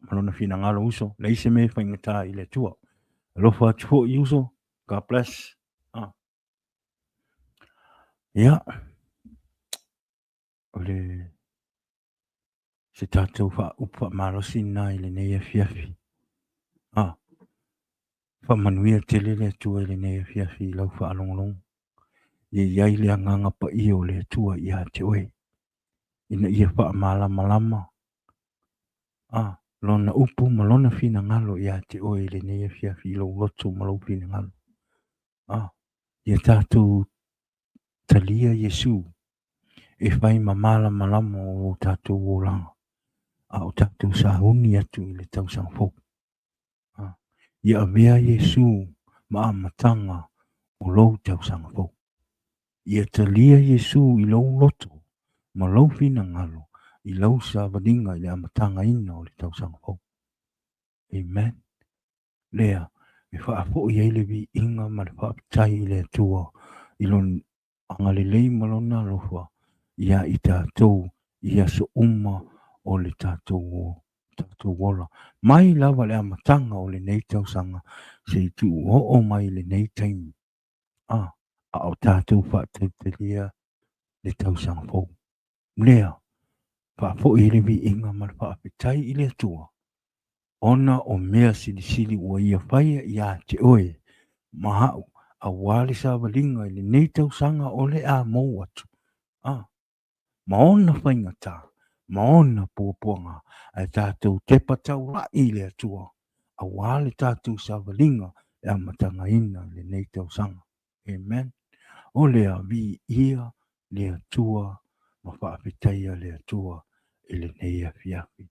ma lona finagalo uso, leai se mea e faigata i le Atua. Alofa atu foi uso, God bless. Ah. Ia, o le se tatou upu faamalosi lena i lenei afiafi. Ah, faamanuia tele le Atua i lenei afiafi i lau faalogologo. Ia i ai le agaga paia o le Atua ia te oe, ina ia faamalamalama a lona upu ma lona finagalo ia te oe i lenei afiafi i lou loto ma lou finagalo. A, ia tatou talia Iesu e fai ma malamalama o tatou olaga, a o tatou sauni atu i le tausaga fou. A, ia avea Iesu ma amataga o lou tausaga fou. Ia talia Iesu i lou loto ma lou finagalo i lau savaliga i le amatagaina o le tausaga fou. Amen. Lea e faafoi ai le viiga ma le faafetai i le Atua i lona agalelei ma lona alofa ia i tatou i aso uma o le tatou tatou ola. Mai lava le amataga o lenei tausaga seia tuuoo mai lenei taimi. A, a o tatou faatautalia le tausaga fou. Lea, faafoi ai le viiga ma le faafetai i le Atua, ona o mea silisili ua Ia faia ia te oe ma a'u auā le savaliga i lenei tausaga o le a mou atu. A, ma ona faigata ma ona puapuaga, ae tatou tepa taula'i i le Atua auā le tatou savaliga e amatagaina i lenei tausaga. Amen. O lea, viia le Atua ma faafetaia le Atua i lenei afiafi.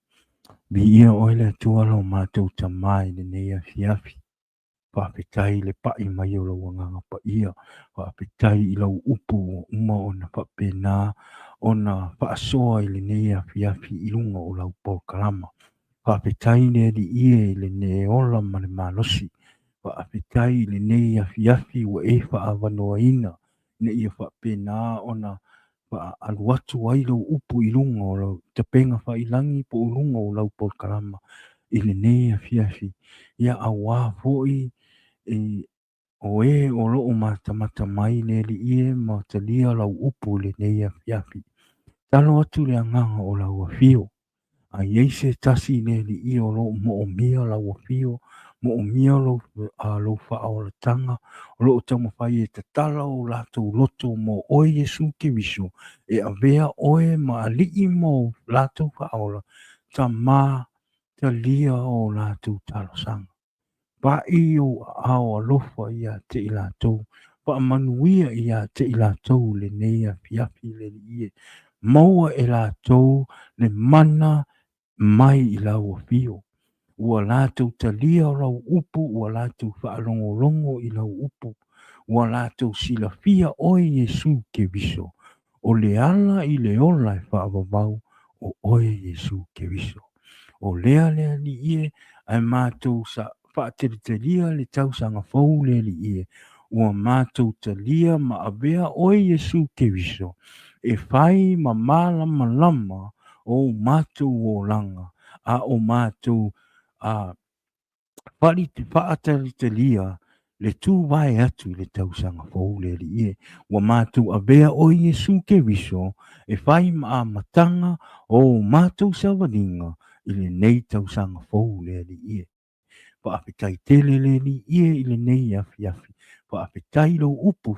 Viia oe le Atua lo matou Tama i lenei afiafi. Faafetai i le pai mai o lou Agaga Paia. Faafetai i lau upu ua uma ona faapena ona faasoa i lenei afiafi i luga o lau polokalama. Faafetai le Alii e i lenei ola ma le malosi. Faafetai i lenei afiafi ua e faaavanoaina ina ia faapena ona faaalu atu ai lou upu i luga o lau tapega faailagi po o luga o lau polokalama i lenei afiafi. Ia auā foi i o e o loo matamata mai le Alii e ma talia lau upu i lenei afiafi. Talo atu le agaga o lau afio. A i ai se tasi i le Alii o lo o moomia lau afio, moomia lou, lou faaolataga, o lo o taumafai e tatala o latou loto mo oe Iesu Keriso, e avea oe ma Alii mo latou faaola, Tama, talia o latou talosaga. Pai ou aao alofa ia te i latou, faamanuia ia te i latou lenei afiafi le Alii e. Maua e latou le mana mai i lau afio. Ua latou talia lau upu, ua latou faalogologo i lau upu, ua latou silafia oe Iesu Keriso, o le ala i le ola e faavavau, o oe Iesu Keriso. O lea le Alii e, ae matou sa faatelitelia le tausaga fou le Alii e, ua matou talia ma avea oe Iesu Keriso e fai ma malamalama o matou olaga, a o matou a faatalitalia le tuvae atu i le tausaga fou le Alii e. Ua matou avea oe Iesu Keriso e fai ma amataga o matou savaliga i lenei tausaga fou le Alii e. Faafetai tele le Alii e i lenei afiafi. Faafetai lou upu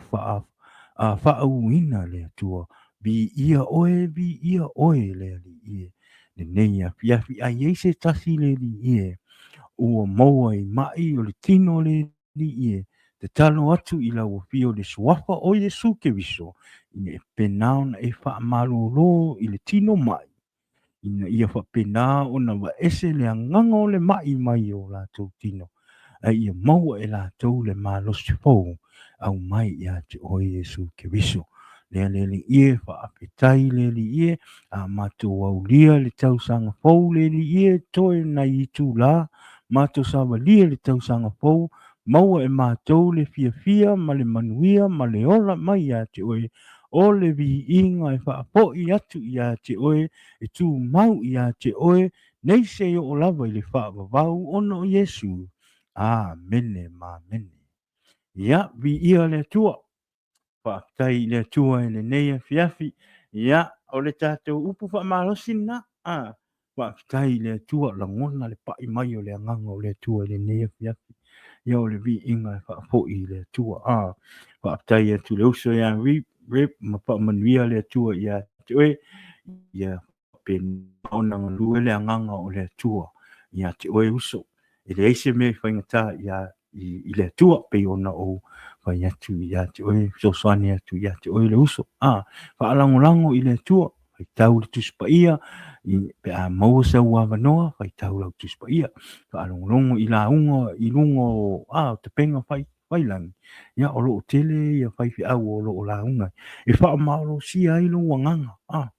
faauuina le Atua. Viia oe, viia oe le Alii e. Lenei afiafi a i ai se tasi le Alii e ua maua i mai o le tino le Alii e, tatalo atu i lau afio le suafa o Iesu Keriso, ina ia faapena ona e faamalolo i le tino mai, ina ia faapena ona vaese le agaga o le mai mai o latou tino, a ia maua e latou le malosi fou aumai ia te oe Iesu Keriso. Lea le Alii e, faafetai le Alii e, a matou aulia le tausaga fou le Alii e, toe nai itula, matou savalia le tausaga fou, maua e matou le fiafia ma le manuia ma le ola mai ia te oe, O le viiga e faafoi atu ia te oe, e tumau ia te oe, nei se i oo lava i le faavavau ona o Iesu. Amene ma amene. Ia, viia le Atua. Faafetai i le Atua i lenei afiafi. Ia, o le tatou upu faamalosi lena. A, faafetai i le Atua, lagona le pai mai o le agaga o le Atua i lenei afiafi. Ia, o le viiga e faafoi i le Atua. A, faafetai atu i le uso ia Rip, Rip, ma faamanuia le Atua ia te oe. Ia faapena ona galue le agaga o le Atua ia te oe uso. E leai se mea i faigata ia i le Atua, pei ona ou fai atu ia te oe, fesoasoani atu ia te oe le uso. A, faalagolago i le Atua, faitau le Tusi Paia, pe a maua sau avanoa, faitau lau Tusi Paia, faalogologo i lauga i luga o, a, o tapega fai, failagi, ia, o lo o tele ia faifeau o lo o lauga e faamalosia ai lou agaga, a,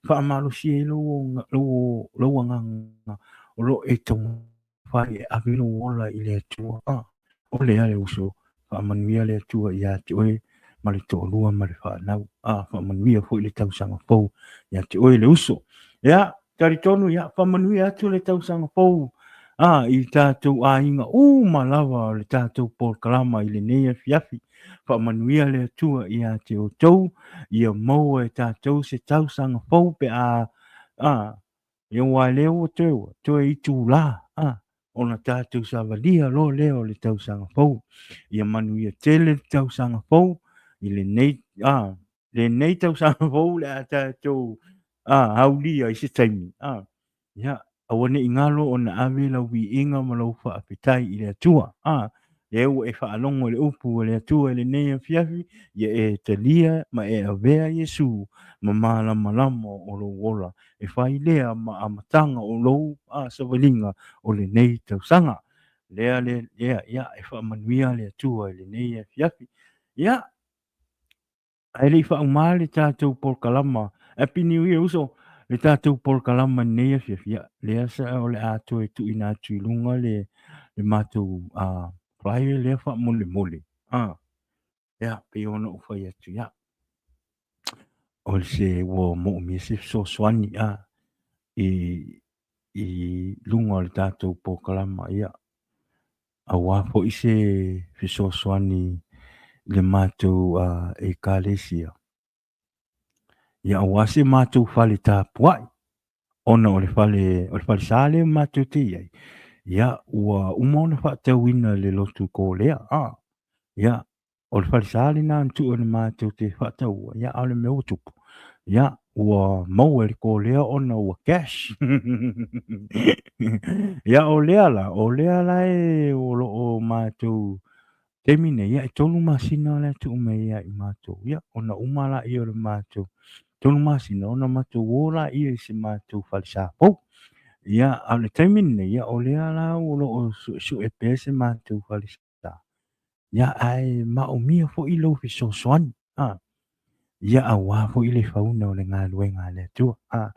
faamalosia ai lou, lou, lou agaga o lo o e taumafai e ave lou ola i le Atua. A, o lea le uso, faamanuia le Atua ia te oe ma le toalua ma le fanau. A, faamanuia foi le tausaga fou ia te oe le uso. Ia, talitonu, ia, faamanuia atu le tausaga fou a, i tatou aiga uma lava o le tatou polokalama i lenei afiafi. Faamanuia le Atua ia te outou, ia maua e tatou se tausaga fou pe a, a, ia aua lea ua toe ua toe itulā, a, ona tatou savalia loa lea o le tausaga fou. Ia manuia tele le tausaga fou i lenei, a, lenei tausaga fou le a tatou, a, aulia i se taimi, a, ia, aua ne i galo ona ave lau viiga ma lou faafetai i le Atua, a, lea ua e faalogo i le upu a le Atua i lenei afiafi, ia e talia ma e avea Iesu ma malamalama o lou ola, e fai lea ma amataga o lou, a, savaliga o lenei tausaga. Lea, lea, lea, ia, e faamanuia le Atua i lenei afiafi. Ia, ae le i faauma le tatou polokalama, Happy New Year uso, le tatou polokalama i lenei afiafi, ia, lea sa o le a toe tuuina atu i luga le, le matou flyer lea faamolemole. Ia, pei ona ou fai atu, ia, o se ua moomia se fesoasoani i, i luga o le tatou polokalama, ia, aua foi se fesoasoani i le matou Ekalesia, ia aua se matou fale tapuai, ona o le fale, o le falesa lea matou te i ai, ia ua uma ona faatauina e le lotu Kolea, a, ia o le falesa lena na tuu e matou te faataua, ia a o le mea ua tupu, ia ua maua e le Kolea ona ua cash. Ia o lea la, o lea la e o lo o matou taimi nei, ia e 3 masina la e tuu mai ia i matou, ia ona uma laia o le matou 3 masina ona matou o laia i se matou falesa fou. Ia a o le taimi lenei, ia o lea la o lo o suesue pea se matou falesa. Ia, ae maomia foi lou fesoasoani, a, ia aua foi le fauina o le galuega a le Atua, a,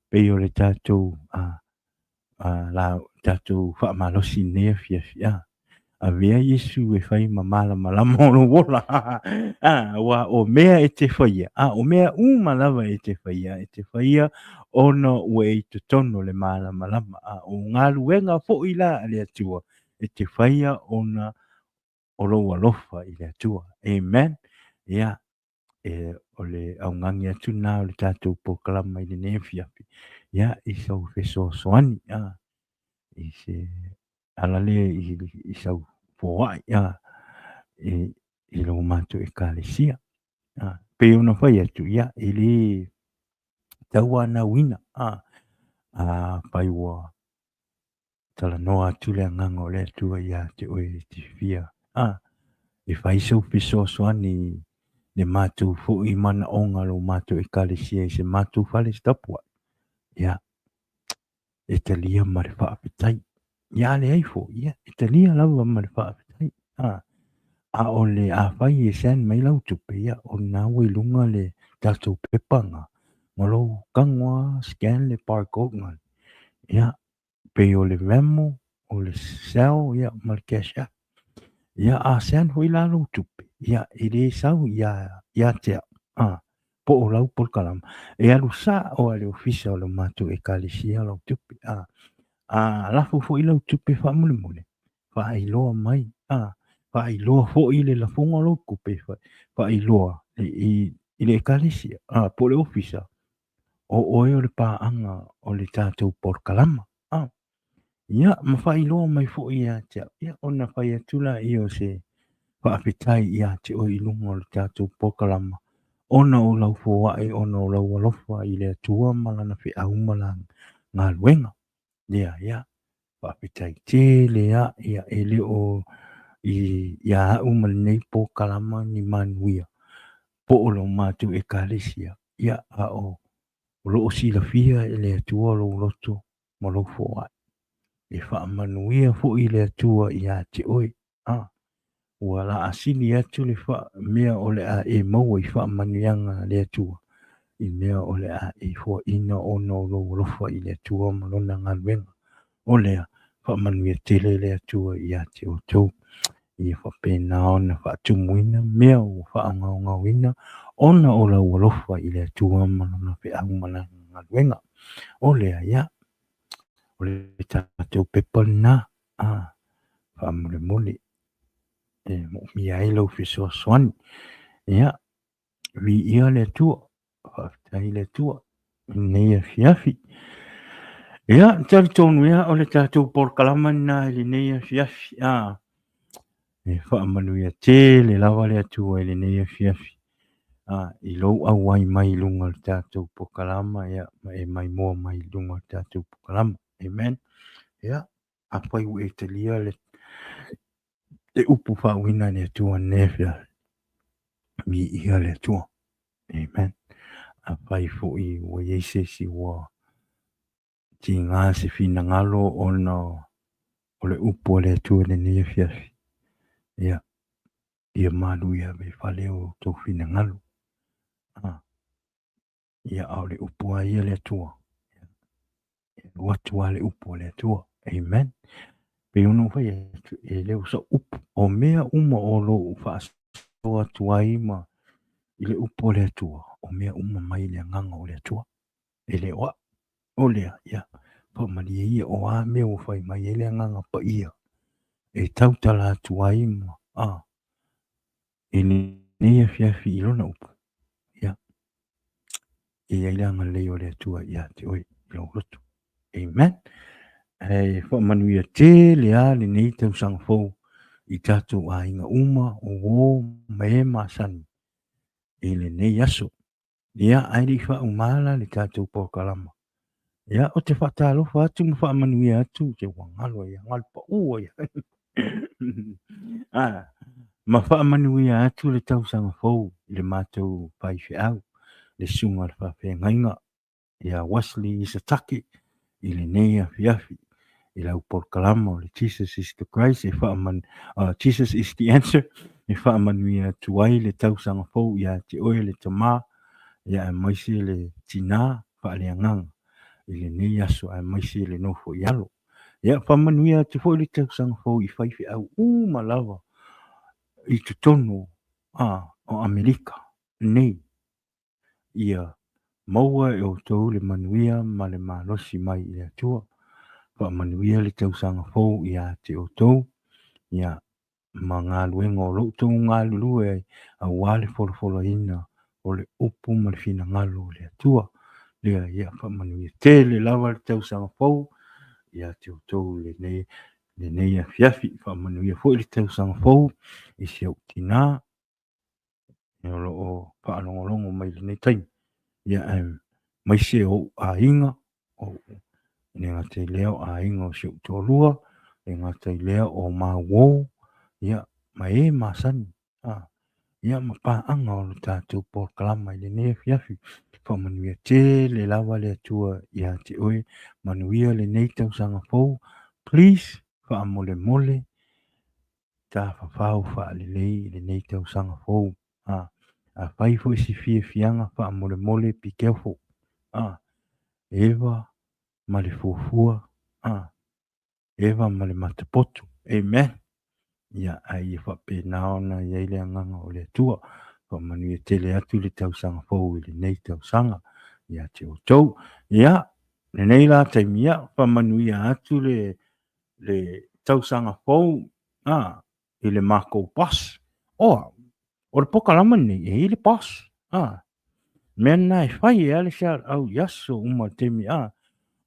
pei o le tatou, a, a, la, tatou faamalosi i lenei afiafi, a, avea Iesu e fai ma malamalama o lou ola, a, aua o mea e te faia, a, o mea uma lava e te faia, e te faia ona ua e i totonu o le malamalama, a, o galuega foi la a le Atua, e te faia ona o lou alofa i le Atua. Amen. Ia, e, o le augani atu lena o le tatou polokalama i lenei afiafi, ia, i sau fesoasoani, a, i se ala lea i, i sau foai, a, i, i lo matou ekalesia. A, pei ona fai atu, ia, e le tauanauina, a, a fai ua talanoa atu le agaga o le Atua ia te oe e te fia, a, e fai sou fesoasoani i le matou foi manaoga lo matou ekalesia i se matou fale tapuai, ia, e talia ma le faafetai. Ia a leai foi, ia, e talia lava ma le faafetai. A, a o le afai e send mai lau tupe, ia, o lena ua i luga le tatou pepa na, ma lou tago lava scan le barcode na, ia, pei o le Venmo, o le Zelle, ia, ma le Cash App. Ia, a send foi la lou tupe, ia, e le sau ia, ia te au, a. Po o lau polokalama, e alu sa'o lava i le ofisa o le matou Ekalesia lau tupe, a. A lafo foi lau tupe faamolemole, faailoa mai, a. Faailoa foi le lafoga o lau tupe, faailoa i le Ekalesia, a, po o le ofisa, o oe o le paaga o le tatou polokalama, a. Ia, ma faailoa mai foi ia te au, ia, ona fai atu laia o se faafetai ia te oe i luga o le tatou polokalama, ona o lau foai, ona o lau alofa i le Atua ma Lana feau ma Lana galuega. Ia, ia, faafetai tele lava, ia, e le o ia au ma lenei polokalama ni manuia, po o lo matou Ekalesia, ia, a o lo o silafia e le Atua lou loto ma lou foai. E faamanuia foi le Atua ia te oe. A, ua laa sili atu le mea o le a e maua i faamanuiaga a le Atua, i mea o le a e foaina ona o lou alofa i le Atua ma Lona galuega. O lea, faamanuia tele le Atua ia te outou. Ia faapena ona faatumuina mea ua faagaogaoina ona o lau alofa i le Atua ma Lona feau ma Lana galuega. O lea, ia, o le tatou pepa lena, a, faamolemole, e moomia ai lau fesoasoani. Ia, viia le Atua, faafetai le Atua i lenei afiafi. Ia, talitonu ia, o le tatou polokalama lena i lenei afiafi. A, e faamanuia tele lava le Atua i lenei afiafi. A, i lou auai mai i luga o le tatou polokalama, ia, ma e maimoa mai i luga o le tatou polokalama. Amen. Ia, afai ua e talia le le upu faauiina e le Atua i lenei afiafi, viia le Atua. Amen. Afai foi ua i ai se isi ua tiga se finagalo ona o le upu a le Atua i lenei afiafi, ia, ia malu ia ave i fale o outou finagalo. Ah, ia, a o le upu lava ia a le Atua. E alu atu lava le upu a le Atua. Amen. Pei ona ou fai atu, e le o sau upu. O mea uma o lo o faasoa atu ai ma i le upu a le Atua, o mea uma mai le agaga o le Atua. E le o au. O lea, ia, faamalie ia, o a mea ua fai mai ai le agaga paia e tautala atu ai ma, a, i lenei afiafi i lona upu, ia, e i ai le agalelei o le Atua ia te oe i lou loto. Amen. E faamanuia tele lava lenei tausaga fou i tatou aiga uma, o uo ma e masani i lenei aso. Ia, ae le i faauma la le tatou polokalama. Ia, ou te faatalofa atu ma faamanuia atu, se ua galo ia, galu pau ia. Ah, ma faamanuia atu le tausaga fou i le matou faifeau, le susuga i le faafeagaiga ia Wesley Isatake i lenei afiafi i lau polokalama o le Jesus is the Christ e faaman, Jesus is the answer e faamanuia atu ai le tausaga fou ia te oe le tama ia aemaise le tinā faaleagaga i lenei aso aemaise le nofo i alo. Ia faamanuia atu foi le tausaga fou i faifeau uma lava i totonu a o Amerika nei. Ia maua e outou le manuia ma le malosi mai i le Atua. Faamanuia le tausaga fou ia te outou, ia, ma galuega o lo outou galulue ai aua le folafolaina o le upu ma le finagalo o le Atua. Lea, ia faamanuia tele lava le tausaga fou ia te outou lenei, lenei afiafi. Faamanuia foi le tausaga fou i si ou tinā o lo o faalogologo mai i lenei taimi. Ia aemaise o ou aiga, o e le gata i lea o aiga o si ou toalua, e le gata i lea o mau, ia ma e masani, a, ia ma paaga o le tatou polokalama i lenei afiafi. Faamanuia tele lava le Atua ia te oe, manuia lenei tausaga fou. Please, faamolemole tafafao faalelei i lenei tausaga fou. A, afai foi se fiafiaga faamolemole be careful. A, eva ma le fuafua. A, eva ma le matapoto. Amen. Ia, a ia faapena ona i ai le agaga o le Atua. Faamanuia tele atu le tausaga fou i lenei tausaga ia te outou. Ia, lenei la taimi, ia, faamanuia atu le le tausaga fou a i le makou boss. O au, o le pokalama lenei, e i ai le boss. A, mea lena e fai e ale se au i aso uma le taimi a,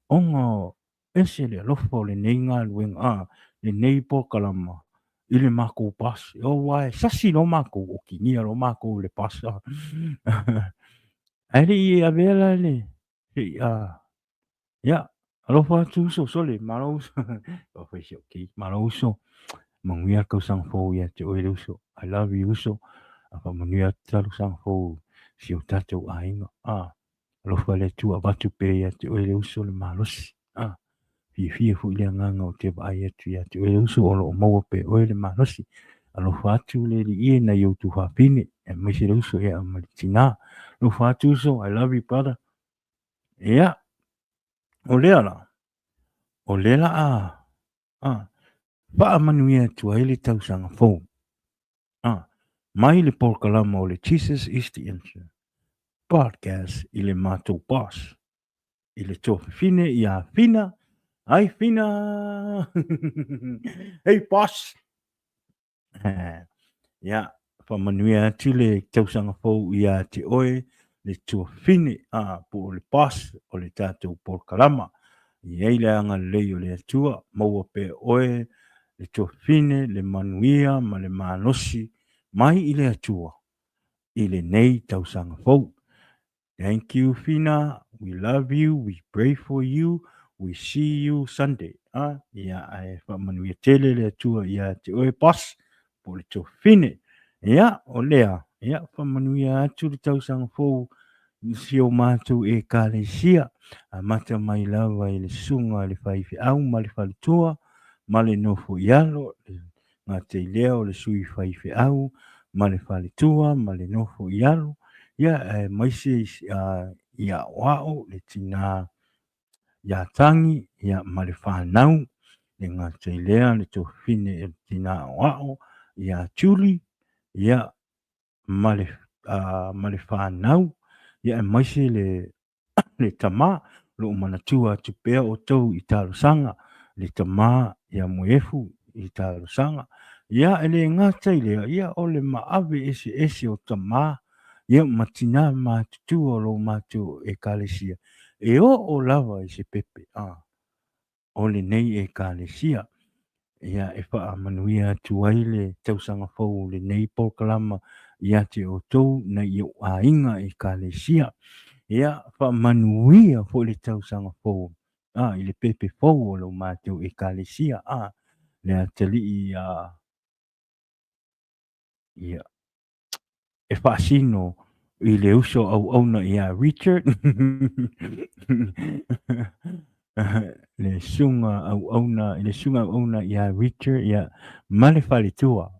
ona ese le alofa o lenei galuega a, lenei pokalama i le makou boss. Aua e sasi loa makou, okigia loa makou e le boss. Ae le i avea la le, se i a, Ia, alofa atu uso, sole, malo uso. Faafai si au keiki, malo uso. Manuia le tausaga fou ia te oe le uso. I love you uso. A faamanuia atu tausaga fou si o tatou aiga. Ah, alofa le Atua avatu pea ia te oe le uso le malosi. Ah, fiafia foi le agaga ou te vaai atu ia te oe le uso o lo o maua pea e oe le malosi. Alofa atu le Alii e nai ou tuafafine, aemaise le uso ia ma le tinā. Alofa atu uso, I love you brother. Ia, o lea la, o lea la a, a, faamanuia atu ai le tausaga fou. A, mai le polokalama o le Jesus is the Answer podcast i le matou boss, i le tuafafine ia Fina. Ai Fina! Hey boss! Ia, faamanuia atu le tausaga fou ia te oe, le tuafafine, a, po o le boss o le tatou polokalama. I ai le agalelei o le Atua, maua pea oe le tuafafine, le manuia ma le malosi mai i le Atua i lenei tausaga fou. Thank you Fina, we love you, we pray for you, we see you Sunday. Ah, ia, ae faamanuia tele le Atua ia te oe boss, po o le tuafafine. Ia, o lea, ia, faamanuia atu le tausaga fou i si o matou Ekalesia, amata mai lava i le susuga i le faifeau ma le faletua, ma le nofo i alo, le gata i lea o le sui faifeau ma le faletua ma le nofo i alo, ia aemaise i aoao le tinā ia Tangi ia ma le fanau, le gata i lea le tuafafine e le tinā aoao ia Julie ia ma le ma le fanau, ia aemaise le le tama, o lo o manatua atu pea outou i talosaga, le tama ia Moefu i talosaga. Ia, e le gata i lea, ia o le maave eseese o tama, ia ma tina matutua o lo matou Ekalesia, e oo lava i se pepe, a. o lenei Ekalesia. Ia, e faamanuia atu ai le tausaga fou o lenei polokalama ia te outou nai ou aiga Ekalesia. Ia, faamanuia foi le tausaga fou a, i le pepe fou o lo matou Ekalesia a, le atalii ia, ia, e faasino i le uso auauna ia Richard, le susuga auauna, le susuga auauna ia Richard, ia, ma le faletua.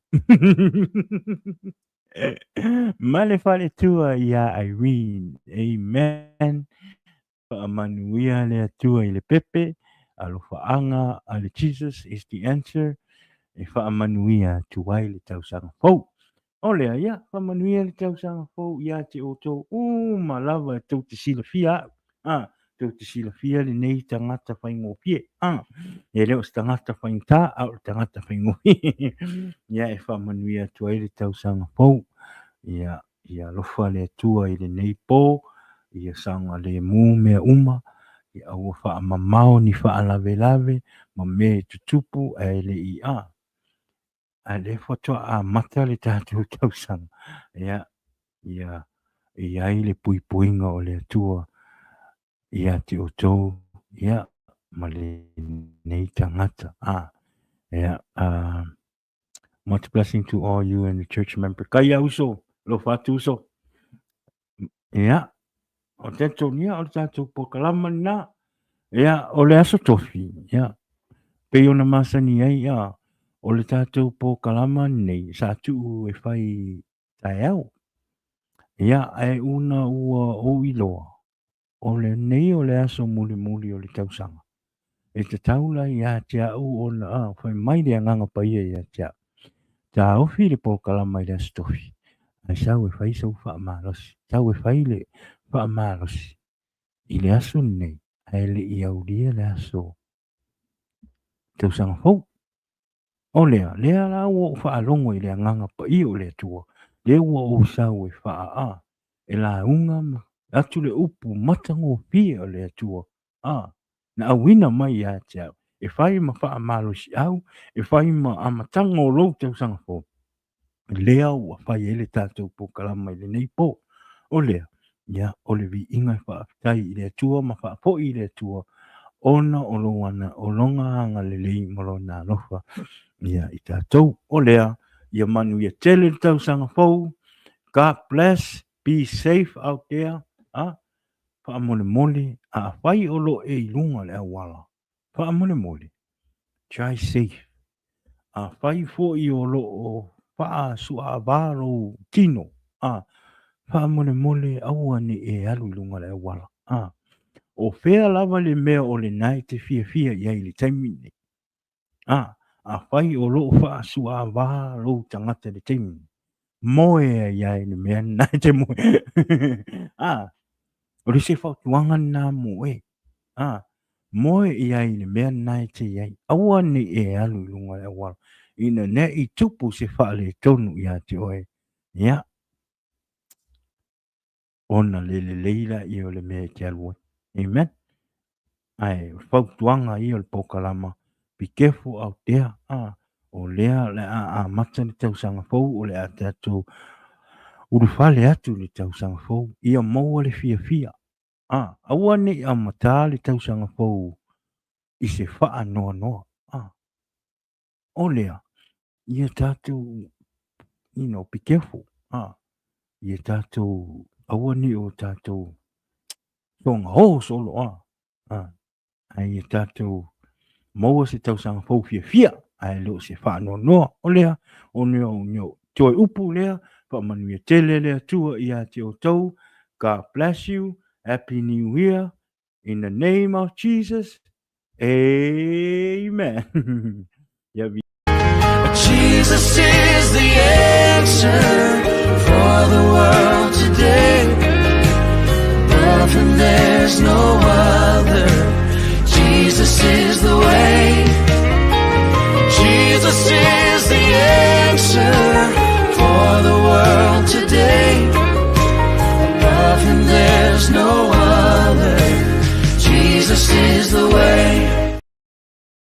Ma le faletua ia Irene. Amen. Faamanuia le Atua i le pepe, alofaaga a le Jesus is the answer, e faamanuia atu ai le tausaga fou. O lea, ia, faamanuia le tausaga fou ia te outou uma lava e tou te silafia au. A, tou te silafia lenei tagata faigofie. A, e le o se tagata faigata, a o le tagata faigofie. Ia, e faamanuia atu ai le tausaga fou. Ia, Ia alofa le Atua i lenei po, ia saogalemu mea uma, ia aua faamamao ni faalavelave ma mea e tutupu ae le i a. A lea faatoa amata le tatou tausaga, ia, ia i ai le puipuiga o le Atua ia te outou, ia, ma lenei tagata. A, ia, a, Much blessing to all you and the church member. Kai ia uso, alofa atu uso. Ia, o te tonia o le tātou pokalama lena. Ia, o le aso tofi, ia, pei ona masani ai, ia, o le tātou pokalama nei, sa tuu e whai taeao. Ia, ae una ua ou iloa, O lenei o le aso mulimuli o le tausaga. E tatau la ia te au ona a, fai mai le Agaga Paia ia te au, Taofi le polokalama i le Aso Tofi. Ae sau e fai sou faamalosi, sau e fai le faamalosi i le aso lenei, ae le i aulia le aso tausaga fou. O lea, lea la ua ou faalogo i le Agaga Paia o le Atua, lea ua ou sau e faa, e lauga atu le upu matagofie o le Atua, a, na auina mai ia te au, e fai ma faamalosiau, e fai ma amataga o lou tausaga fou, lea ua fai ai le tatou polokalama i lenei po. O lea, ia, o le viiga e faafetai i le Atua ma faafoi i le Atua, ona o lona, o lona agalelei ma lona alofa ia i tatou. O lea, ia manuia tele le tausaga fou. God bless, be safe out there. A, faamolemole, afai o lo o e i luga o le auala, faamolemole, drive safe. Afai foi o lo o faasuaava lou tino, a, faamolemole aua ne i e alu i luga o le auala. A, o fea lava le mea o lena e te fiafia i ai i le taimi lenei? A, afai o lo o faasuaava lou tagata i le taimi lenei, moe ai lava i le mea lena e te moe. A, o le isi fautuaga lena mo oe. A, moe i ai i le mea lena e te i ai. Aua ne i e alu i luga o le auala, ina ne i tupu se faaletonu ia te oe. Ia, ona le lelei lea o le mea e te alu ai. Amen. Ae o le fautuaga ia o le polokalama, be careful out there. Ah, o lea o le a amata le tausaga fou, o le a tatou ulufale atu i le tausaga fou, ia maua le fiafia. Ah, aua ne i amata le tausaga fou i se faanoanoa. Ah, o lea, ia tatou, you know, be careful. Ah, ia tatou, aua ne i o tatou sogaō solo, ah, ah, ae ia tatou maua se tausaga fou fiafia, ae le o se faanoanoa. O lea, o neo, neo, toe upu lea, faamanuia tele le Atua ia te outou. God bless you. Happy New Year. In the name of Jesus. Amen. Yeah. Jesus is the answer for the world today. Above him there's no other. Jesus is the way. Jesus is the answer for the world today. Above him there's no other. Jesus is the way.